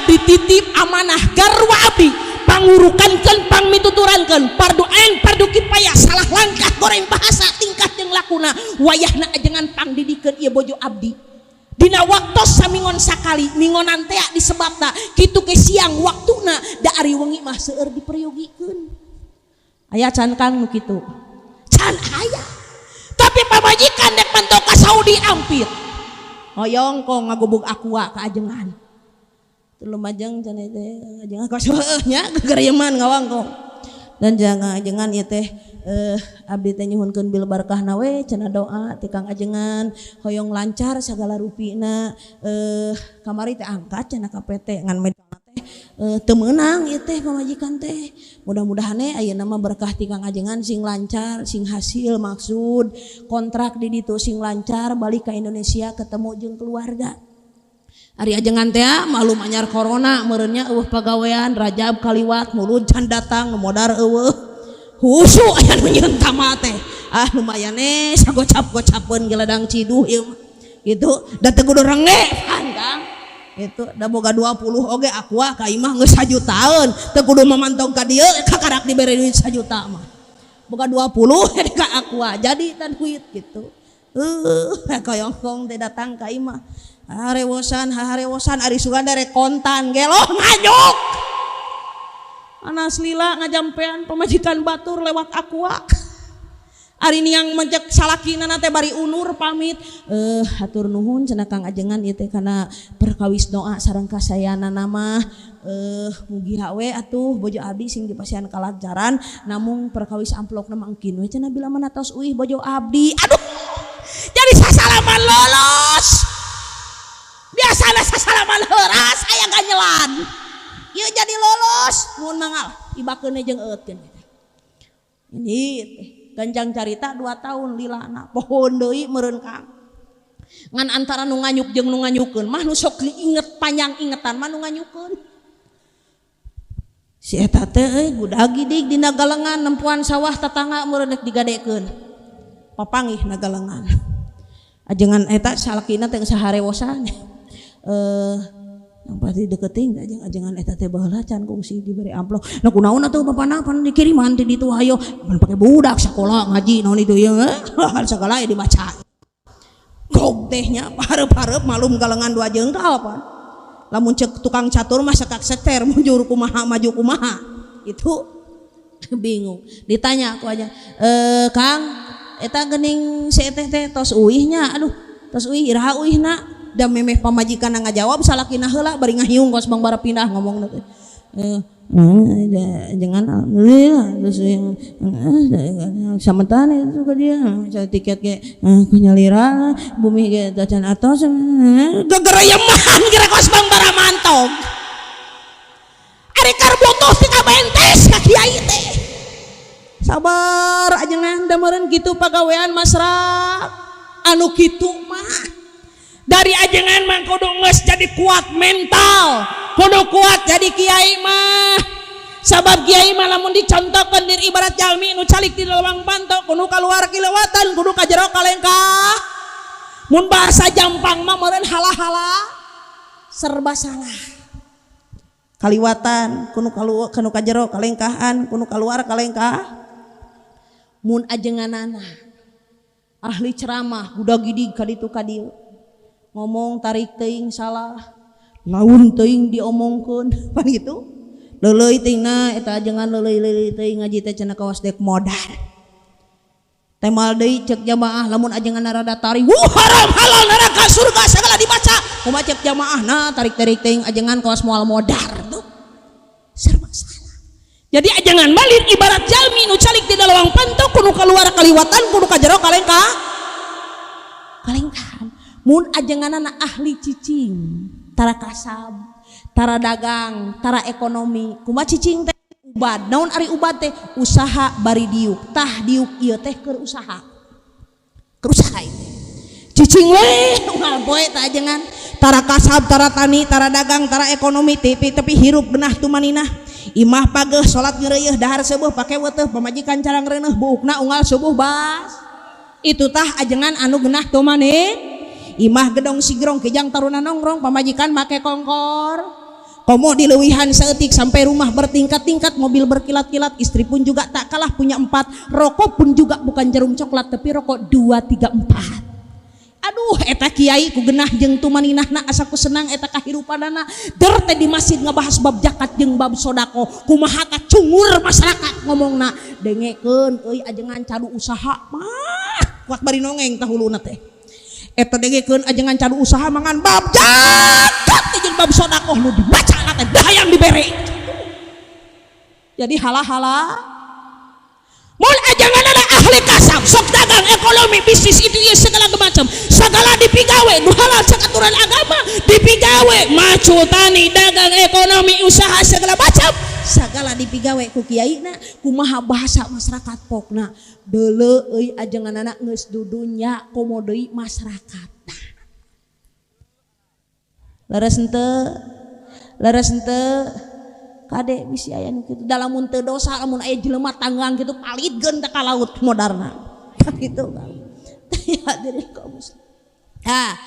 S2: abdi titip amanah garwa abdi, pangurukankeun pangmituturankeun fardu ain fardu kifayah, salah langkah goreng bahasa tingkah jeung lakuna, wayahna ajengan pangdidikeun ieu bojo abdi. Dina waktos samingon sakali mingonan tea disebabna kitu ke siang waktuna, da ari wengi mah seueur diperyogikeun. Aya can Kang nu kitu? Can aya. Tapi pamajikan dek mantau ka Saudi ampit hoyong kok ngagubug aqua ka ajengan. Lumajang cenah teh ajengan kos nya gegereman ngawangkong. Dan jangan ajengan ieu teh abdi teh nyuhunkeun bil barkahna we cenah doa ti Kang ajengan hoyong lancar sagala rupina, kamari teh angkat cenah ka PT ngan medikal teh. Teu meunang ieu teh pamajikan teh. Mudah-mudahan ayeuna mah berkah ti Kang Ajengan sing lancar, sing hasil maksud kontrak di ditu sing lancar, balik ke Indonesia ketemu jeung keluarga. Ari ajengan teh malum anyar corona meureun nya, euweuh pagawean, Rajab kaliwat, Mulud can datang, modar euweuh. Husu aya nu nyieun tama teh. Ah, lumayan eh sagocap-gocapeun geledang ciduh ieu mah. Gitu, da teu kudu renge pan, Kang. Itu da boga 20 oge aqua ka imah geus sajutaan, teu kudu mamantong ka dieu kakarak dibere duit sajuta mah. Boga 20 ka aqua jadi tan duit gitu. Koyongkong teh datang ka imah. Harewosan, harewosan, ari sugan rek kontan geloh nganyuk. Anas lila ngajampean pamajikan batur lewat aqua. Ari niang mencek salakina teh bari unur pamit. Hatur nuhun cenah Kang Ajengan ieu teh kana perkawis doa sareng kasayanana mah. Mugi we atuh bojo abdi sing dipasihan kalancaran, namung perkawis amplopna mah engkin we cenah bila mana tos uih bojo abdi. Aduh. Jadi sasalaman lolos. Biasana sasalaman heuras aya ganyelan. Ieu jadi lolos mun mangal ibakeun jeung eutkeun. Ini teh ganjang carita 2 tahun lilana pohon deui meureun Kang. Ngan antara nu nganyuk jeung nu nganyukeun mah nu sok inget panjang ingetan mah nu nganyukeun. Si eta teh euy gudag gidig dina galengan nempuan sawah tetangga meureun rek digadekeun. Papanggih na galengan. Ajengan eta salakina teh saharewosan. Yang pasti deketing ajengan ajengan eta teh baheula can kungsi diberi amplop. Nah, kunaon atuh bapana pan dikiriman ti ditu hayo pan pake budak sakola ngaji naon itu ieu segala dibaca. Gog teh nya hareup-hareup malum galengan 2 jengkal pan. Lamun cek tukang catur mah sekak seter munjur kumaha maju kumaha. Itu bingung. Ditanya aku aja, Kang, eta geuning si eteh teh tos uih nya, aduh, tos uih iraha uihna? Da memeh pamajikan ngajawab salakina heula bari ngahiung kos bang bara pindah ngomongna teh. Jangan alhamdulillah terus samentara itu ke dia misalnya tiket ke kunyalira bumi ke tacan atos gegereyeman kira kos bang bara mantog. Ari karbutuh ti kabentes ka kiai teh. Sabar ajengan da meureun kitu pagawean masraf anu kitu mah. Dari ajengan mah kudu geus jadi kuat mental, kudu kuat jadi kiai mah. Sabab kiai mah lamun dicontohkeun dir ibarat jalmi nu calik di lewang panto, kudu kaluar kilewatan, kudu ka jero kalengkah. Mun bahasa Jampang mah meureun hala-hala serba salah. Kaliwatan kudu kaluar, kudu ka jero kalengkahan, kudu kaluar kalengkah. Mun ajenganana ahli ceramah budak gidig ka ditu ka dieu. Ngomong tarik teuing salah, laun teuing diomongkeun pan gitu. Leuleuy teuing na eta ajengan leuleuy-leuleuy teuing ngaji teh cenah kawas dek modar. Temal deui cek jamaah lamun ajengan rada tarik, wuh haram halal neraka surga segala dibaca. Kumaha cek jamaah na tarik-tarik teuing ajengan kawas moal modar tuh. Serba salah. Jadi ajengan malir ibarat jalmi nu calik di lawang panto kudu kaluar kaliwatan kudu ka jero kalengkah. Kalengkahan. Mun ajenganana ahli cicing, tara kasab, tara dagang, tara ekonomi. Kumaha cicing teh ubad. Naon ari ubad teh? Usaha bari diuk. Tah diuk ieu teh keur usaha. Keur usaha ieu. Cicing we unggal poe tah ajengan. Tara kasab, tara tani, tara dagang, tara ekonomi, tapi hirup genah tumaninah. Imah pageuh salat ngeureuyeun dahar seueuh pake weuteuh pamajikan carang reuneuh buukna unggal subuh bas. Itu tah ajengan anu genah tumanin. Imah gedong sigrong kijang taruna nongkrong pamajikan make kongkor. Komo dileuwihan saeutik sampai rumah bertingkat-tingkat, mobil berkilat-kilat, istri pun juga tak kalah punya 4, rokok pun juga bukan jarum coklat tapi rokok 2 3 4. Aduh eta kiai ku genah jeung tumaninahna asa ku senang eta kahirupanana. Der teh di masjid ngabahas bab zakat jeung bab sodako, kumaha kacungur masyarakat ngomongna. Dengekeun euy ajengan cadu usaha mah kuat bari nongeng tah huluna teh. Eta dengekeun ajengan cadu usaha mangan bab zakat jeung bab sodakoh nu dibaca teh hayang dibere. Jadi hala-hala mun ajengan ada ahli Ahli kasab, sok dagang, ekonomi, bisnis, itu ya segala macam, segala dipigawe nu halal cek aturan agama dipigawe. Macul tani, dagang, ekonomi, usaha, segala macam, segala dipigawe ku kiai. Na kumaha bahasa masyarakat pokna? Deuleu euy, ajenganana geus dudunya, komo deui masyarakat. Leres henteu? Leres henteu? Kade bisi aya nu kitu. Da lamun teu dosa, lamun aya jelema tanggang kitu, palitkeun teh ka laut modarna kitu. Ya hadirin kaum muslimin. Ah,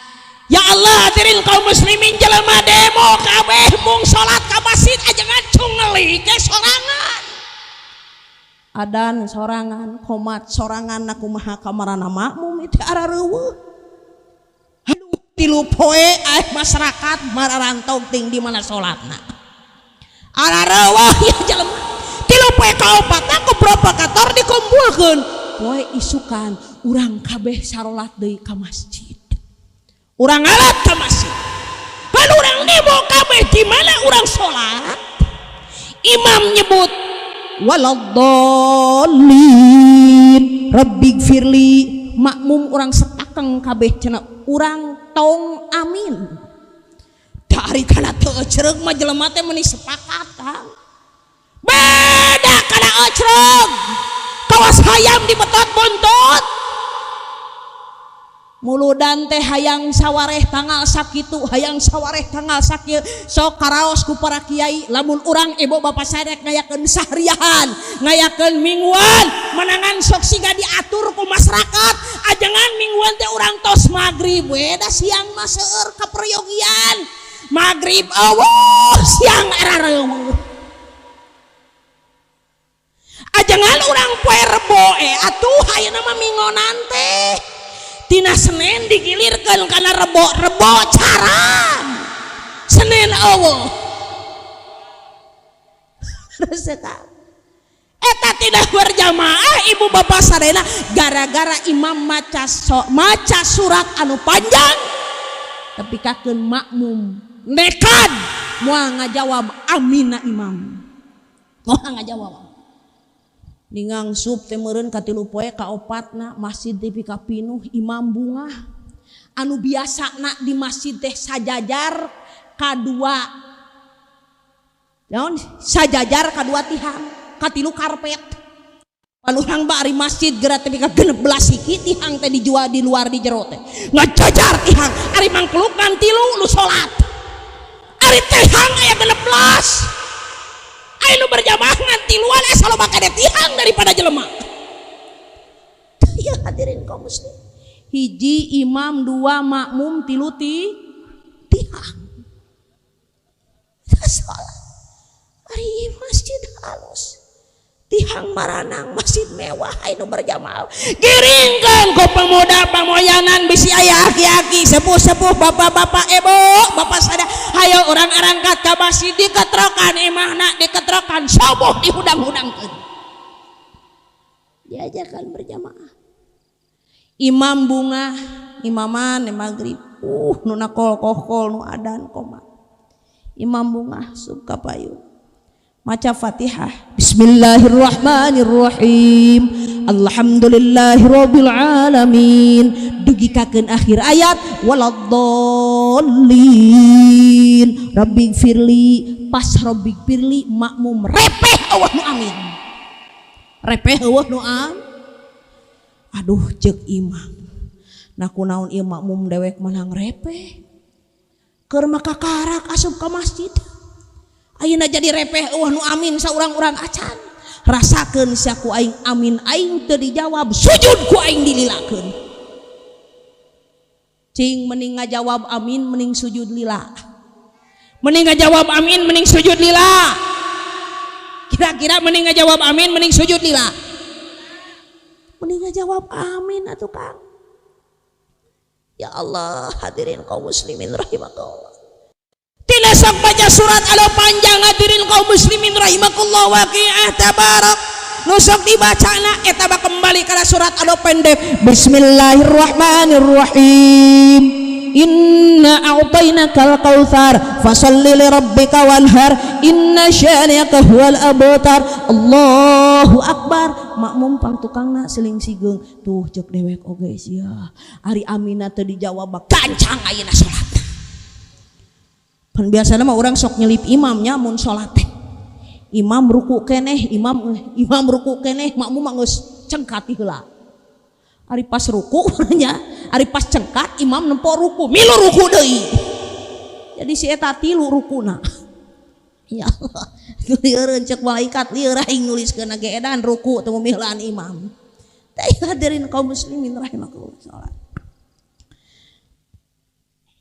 S2: ya Allah, hadirin kaum muslimin, jelema demo kabeh mung salat ka masjid, ajengan cungeli ke sorangan, adan sorangan, komat sorangan. Na kumaha kamarana makmum itu arareuweuh? Aduh, 3 poe aya masyarakat mararantog ting di mana salatna, arareuweuh ya jelema. 3 poe kaopatna ku provokator dikumpulkeun, poe isukan urang kabeh sarolat deui ka masjid, urang alat ka masjid. Pan urang demo kabeh, di mana urang salat? Imam nyebut "Waladdallin, rabbighfirli", makmum urang setakeng kabeh cenah urang tong amin. Dari kana teu ecreug mah jelema teh meuni sepakat, Kang. Beda kana ecreug, kawas hayam dibetot buntut. Muludan teh hayang sawareh tanggal sakitu, hayang sawareh tanggal sakieu. Sok karaos ku para kiai, lamun urang ibu bapak sadek ngayakeun sahriahan, ngayakeun mingguan, menangan sok siga diatur ku masyarakat. Ajengan mingguan teh urang tos maghrib we, da siang mah seueur kaperyogian. Maghrib euweuh, siang arareuweuh. Ajengan urang poe Rebo atuh ayeuna mah minggonan teh tina Senin digilirkan karena Rebo. Rebo caram, Senin euweuh. Resek eta tidak berjamaah, ibu bapak sadayana, gara-gara imam maca so, maca surat anu panjang, tapi kakeun makmum nekat moal ngajawab amina imam, moal ngajawab. Ningang sub teh meureun ka 3 poe kaopatna, masjid teh pinuh, imam bungah. Anu biasana di masjid teh sajajar kadua, naon, sajajar kadua tihang, katilu karpet. Pan urang bari masjid geura teh ka 16 hiki tihang teh dijual di luar, di jero teh ngajajar tihang. Ari mangkluk ngan tilu lu salat, ari tihang aya 16. Aya nu berjamaah ngan tiluan, asa loba kade tihang daripada jelema. Ya hadirin kaum muslim, hiji imam, dua makmum, tilu ti tihang salat. Ari masjid halus, tihang maranang, masjid mewah aya nu berjamaah. Giringkeun ku pemuda pamoyanan, bisi aya aki-aki, sepuh-sepuh, bapak-bapak, ibu bapak sada, hayo urang arangkat ka masjid. Diketrokan imahna, diketrokan soboh, dihudang-hudangkeun, diajarkan berjamaah. Imam bunga imaman maghrib, nu nakol kokol, nu adan komat. Imam bunga sub ka payun, maca Fatihah, "Bismillahirrahmanirrahim, alhamdulillahirabbil alamin", dugikakeun akhir ayat "Waladdallin, rabbighfirli". Pas "Rabbighfirli", makmum repeh, euweuh nu amin, repeh, euweuh nu am. Aduh, ceuk imam, nah kunaon ieu makmum dewek menang repeh? Keur maka karak asup ka masjid, ayeuna jadi repeh, euweuh nu amin saurang-urang acan. Rasakeun sia ku aing amin aing teu dijawab, sujud ku aing dililakeun. Cing, mending ngajawab amin, mending sujud lila? Mending ngajawab amin, mending sujud lila? Kira-kira mending ngajawab amin, mending sujud lila? Mending ngajawab amin atuh, Kang. Ya Allah, hadirin kaum muslimin rahimakumullah. Tidak sok baca surat anu panjang, hadirin kaum muslimin rahimakumullah. Waqiah, Tabarak nu sok dibacana eta mah kembali kana surat anu pendek. Bismillahirrahmanirrahim. Inna Inna a'tainakal kautsar fasalli li rabbika wanhar inna syani'aka huwal abtar. Allahu akbar. Makmum pang tukangna seling sigeung tuh cek dewek oge sia. Ari amina teu dijawab gancang ayeuna salat. Pan biasana mah urang sok nyelip imamnya mun salat teh. Imam ruku keneh, imam ruku keneh, makmum mah geus cengkat heula. Ari pas ruku nya, ari pas cengkat imam nempo ruku, milu ruku deui. Jadi si eta tilu rukuna. Ya Allah, lieureun cek malaikat lieur aing nuliskeun ge edan ruku teu miheulaan imam. Teh hadirin kaum muslimin rahimakumullah salat.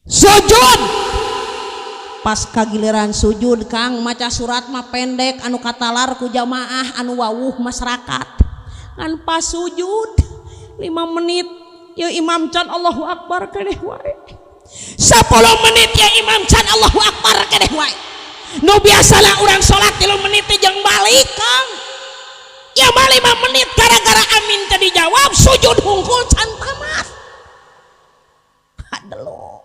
S2: Sujud pas kagiliran sujud Kang maca surat mah pendek anu katalar ku jamaah anu wawuh masyarakat. Ngan pas sujud 5 menit ya imam can Allahu akbar keneh wae. 10 menit ya imam can Allahu akbar keneh wae. Nu biasana urang salat 3 menit teh jeung balik Kang. Ya mah 5 menit gara-gara amin teu dijawab sujud hungkul can tamat. Kadelo.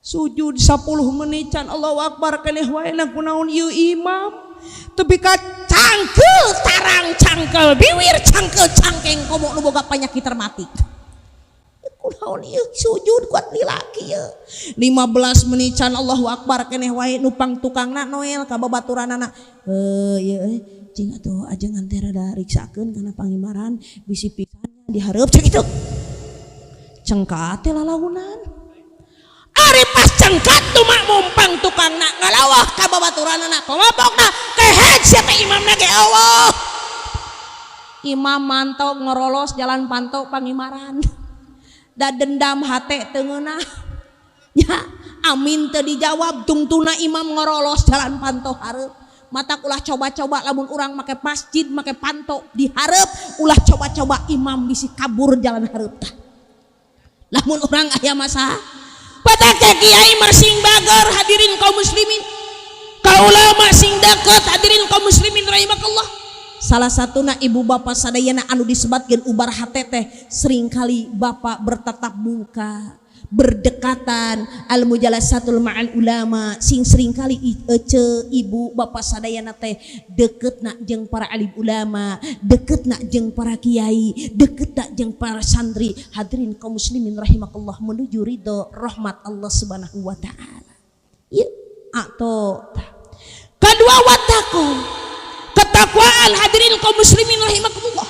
S2: Sujud 10 menit can Allahu akbar keneh wae na kunaon ieu imam. Tepi ka cangkel tarang cangkel biwir cangkel cangkeng komo nu boga panyakit rematik. Kunaon ieu sujud kuat lilaki ieu. 15 menit can Allahu akbar keneh wae nu pang tukangna Noel ka babaturanana. Ieu cing atuh ajengan teh rada riksakeun kana pangimaran bisi pisan dihareup cek kitu. Cengkat teh lalaunan. Ari pas cengkat tu makmum pang tukangna ngalawah ka babaturanana pamabokna kehed sia teh imamna ge Allah. Imam mantau ngorolos jalan pantau pangimaran. Da dendam hate teu ngeunah. Ya, amin teu dijawab tungtuna imam ngorolos jalan pantau hareup. Matak ulah coba-coba lamun urang make masjid make panto di hareup, ulah coba-coba imam bisi kabur jalan hareup tah. Lamun urang aya masalah patake kiai mersing bager hadirin kaum muslimin, ka ulama sing deket hadirin kaum muslimin rahimakallah. Salah satuna ibu bapak sadayana anu disebatkeun ubar hate teh seringkali bapak bertatap muka berdekatan al mujalasatul ma'al ulama sing seringkali ece ibu bapak sadayana teh deketna jeung para alim ulama, deketna jeung para kiai, deketna jeung para santri. Hadirin kaum muslimin rahimakallah menuju ridho rahmat Allah Subhanahu wa taala. Ieu atau kedua wataku ketakwaan hadirin kaum muslimin rahimakumullah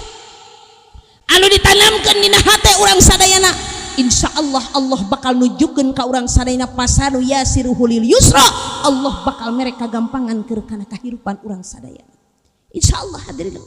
S2: anu ditanamkeun dina hate urang sadayana. Insya Allah Allah bakal nunjukkeun ka urang sadayana pasanu yasiruhu lil yusra. Allah bakal mere kagampangan keur kana kahirupan urang sadayana. Insya Allah hadirin.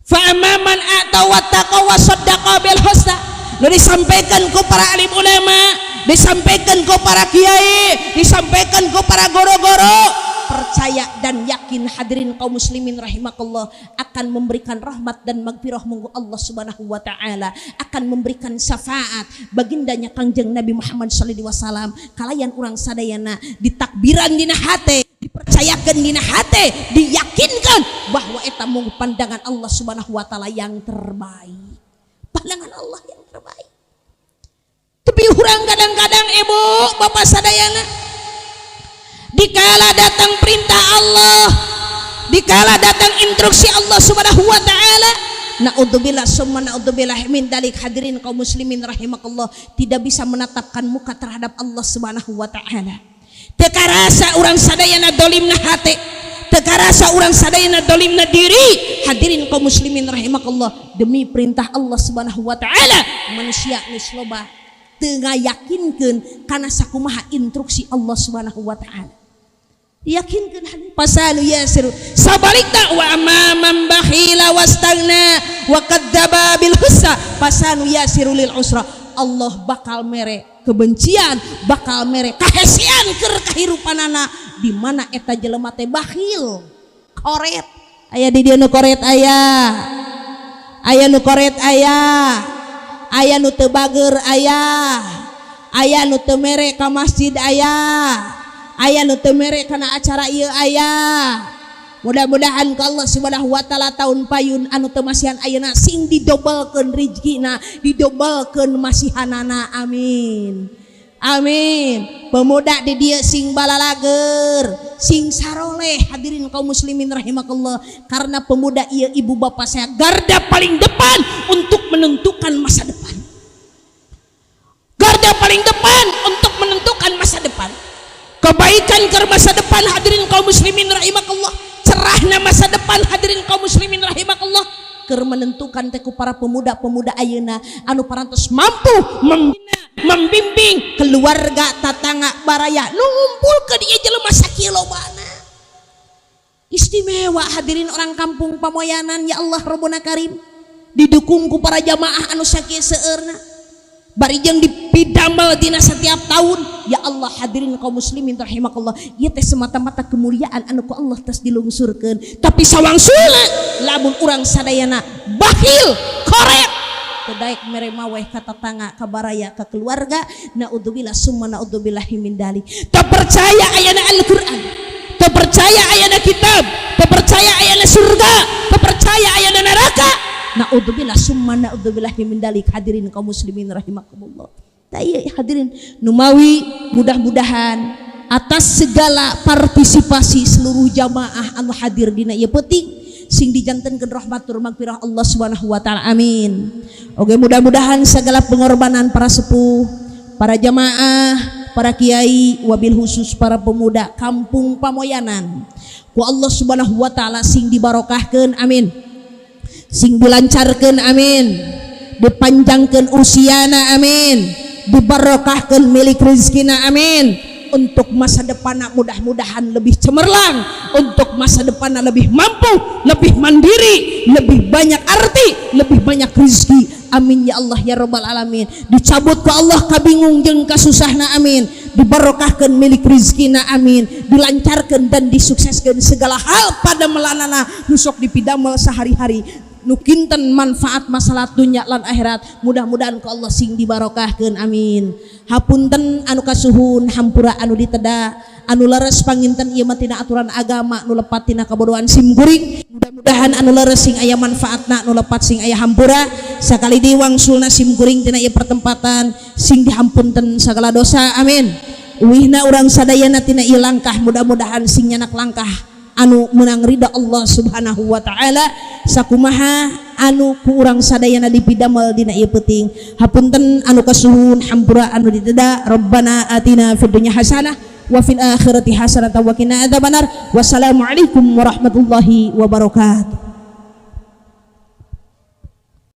S2: Fa amman ata wattaqa wa saddaqa bil husna. Nu disampaikan ku para alim ulama, disampaikan ku para kiai, disampaikan ku para goro-goro. Percaya dan yakin hadirin kaum muslimin rahimakallah akan memberikan rahmat dan magfirah munggu Allah Subhanahu wa taala, akan memberikan syafaat bagindanya Kangjeng Nabi Muhammad sallallahu alaihi wasallam kalayan urang sadayana ditakbiran dina hate, dipercayakan dina hate, diyakinkan bahwa eta munggu pandangan Allah Subhanahu wa taala yang terbaik. Pandangan Allah yang terbaik. Tapi urang kadang-kadang ibu bapak sadayana dikala datang perintah Allah, dikala datang instruksi Allah Subhanahu wa taala, naudzubillah summa naudzubillah min dalik hadirin kaum muslimin rahimakallah tidak bisa menatapkan muka terhadap Allah Subhanahu wa taala. Teu karasa urang sadayana dolimna hate, teu karasa urang sadayana dolimna diri. Hadirin kaum muslimin rahimakallah demi perintah Allah Subhanahu wa taala manusia geus loba teu ngayakinkeun kana sakumaha instruksi Allah Subhanahu wa taala. Yakinkeun pasalu yasiru sabalikna wa amman bakhila wastagna wa kadzdzaba bil husna pasanu yasiru lil usra. Allah bakal mere kebencian, bakal mere kahesian keur kahirupanana di mana eta jelema teh bakhil, koret. Aya di dieu nu koret aya. Aya nu koret aya. Aya nu teu bager aya. Aya nu teu mere ka masjid aya. Aya nu teu mere kana acara ieu aya. Mudah-mudahan ka Allah Subhanahu wa taala tahun payun anu teu masihan ayeuna sing didobelkeun rizkina, didobelkeun masihanana. Amin. Amin. Pemuda di dieu sing balalager, sing saroleh, hadirin kaum muslimin rahimakallah, karena pemuda ieu, ibu bapak saya, garda paling depan untuk menentukan masa depan, garda paling depan untuk menentukan masa depan, kebaikan ke masa depan. Hadirin kaum muslimin rahimakallah, cerahna masa depan, hadirin kaum muslimin rahimakallah, keur menentukan teh ku para pemuda-pemuda ayeuna anu parantos mampu membina, membimbing keluarga, tatangga, baraya nu ngumpul ke dieu jelema sakieu lobana. Istimewa, hadirin, orang kampung Pamoyanan. Ya Allah Rabbuna Karim, didukung ku para jamaah anu sakieu seueurna, bari jeung dipidamel dina setiap tahun. Ya Allah, hadirin kaum muslimin rahimakallah, ieu teh semata-mata kemuliaan anu ku Allah tos dilungsurkeun. Tapi sawangsulna lamun urang sadayana bakhil, koret, teu daek mere maweh ka tatangga, ka baraya, ka keluarga, naudzubillah summa naudzubillahi min dalik. Teu percaya ayana Al-Qur'an, teu percaya ayana kitab, teu percaya ayana surga, teu percaya ayana neraka, naudzubillah summa naudzubillahi min dalik. Hadirin kaum muslimin rahimakumullah. Tah ieu, hadirin, numawi mudah-mudahan atas segala partisipasi seluruh jamaah anu hadir dina ieu peuting sing dijantenkeun rahmat tur magfirah Allah Subhanahu wa taala, amin. Oke, mudah-mudahan segala pengorbanan para sepuh, para jamaah, para kiai, wabil khusus para pemuda kampung Pamoyanan ku Allah Subhanahu wa taala sing dibarokahkeun, amin, sing dilancarkeun, amin, dipanjangkeun usiana, amin, dibarokahkeun milik rezekina, amin. Untuk masa depan mudah-mudahan lebih cemerlang, untuk masa depan lebih mampu, lebih mandiri, lebih banyak arti, lebih banyak rezeki, amin ya Allah ya robbal alamin. Dicabut ku Allah kabingung jeung kasusahna, amin. Dibarokahkan milik rezekina, amin. Dilancarkan dan disukseskan segala hal pada melanana nu sok dipidamel sehari-hari, nu kinten manfaat masalah dunya lan akhirat, mudah-mudahan ku Allah sing dibarokahkeun, amin. Hapunten anu kasuhun, hampura anu diteda, anu leres panginten ieu mah tina aturan agama, nu lepat tina kabodohan sim kuring. Mudah-mudahan anu leres sing aya manfaatna, anu lepat sing aya hampura. Sakali deui wangsulna sim kuring tina ieu pertempatan, sing dihampunten segala dosa, amin. Uihna urang sadayana tina ieu langkah, mudah-mudahan sing nyanak langkah anu menang ridha Allah Subhanahu wa taala, sakumaha anu ku urang sadayana dipidamel dina ieu peuting. Hapunten anu kasuhun, hampura anu diteda. Rabbana atina fid dunya hasanah wa fil akhirati hasanah wa qina adzabannar. Wassalamualaikum warahmatullahi wabarakatuh.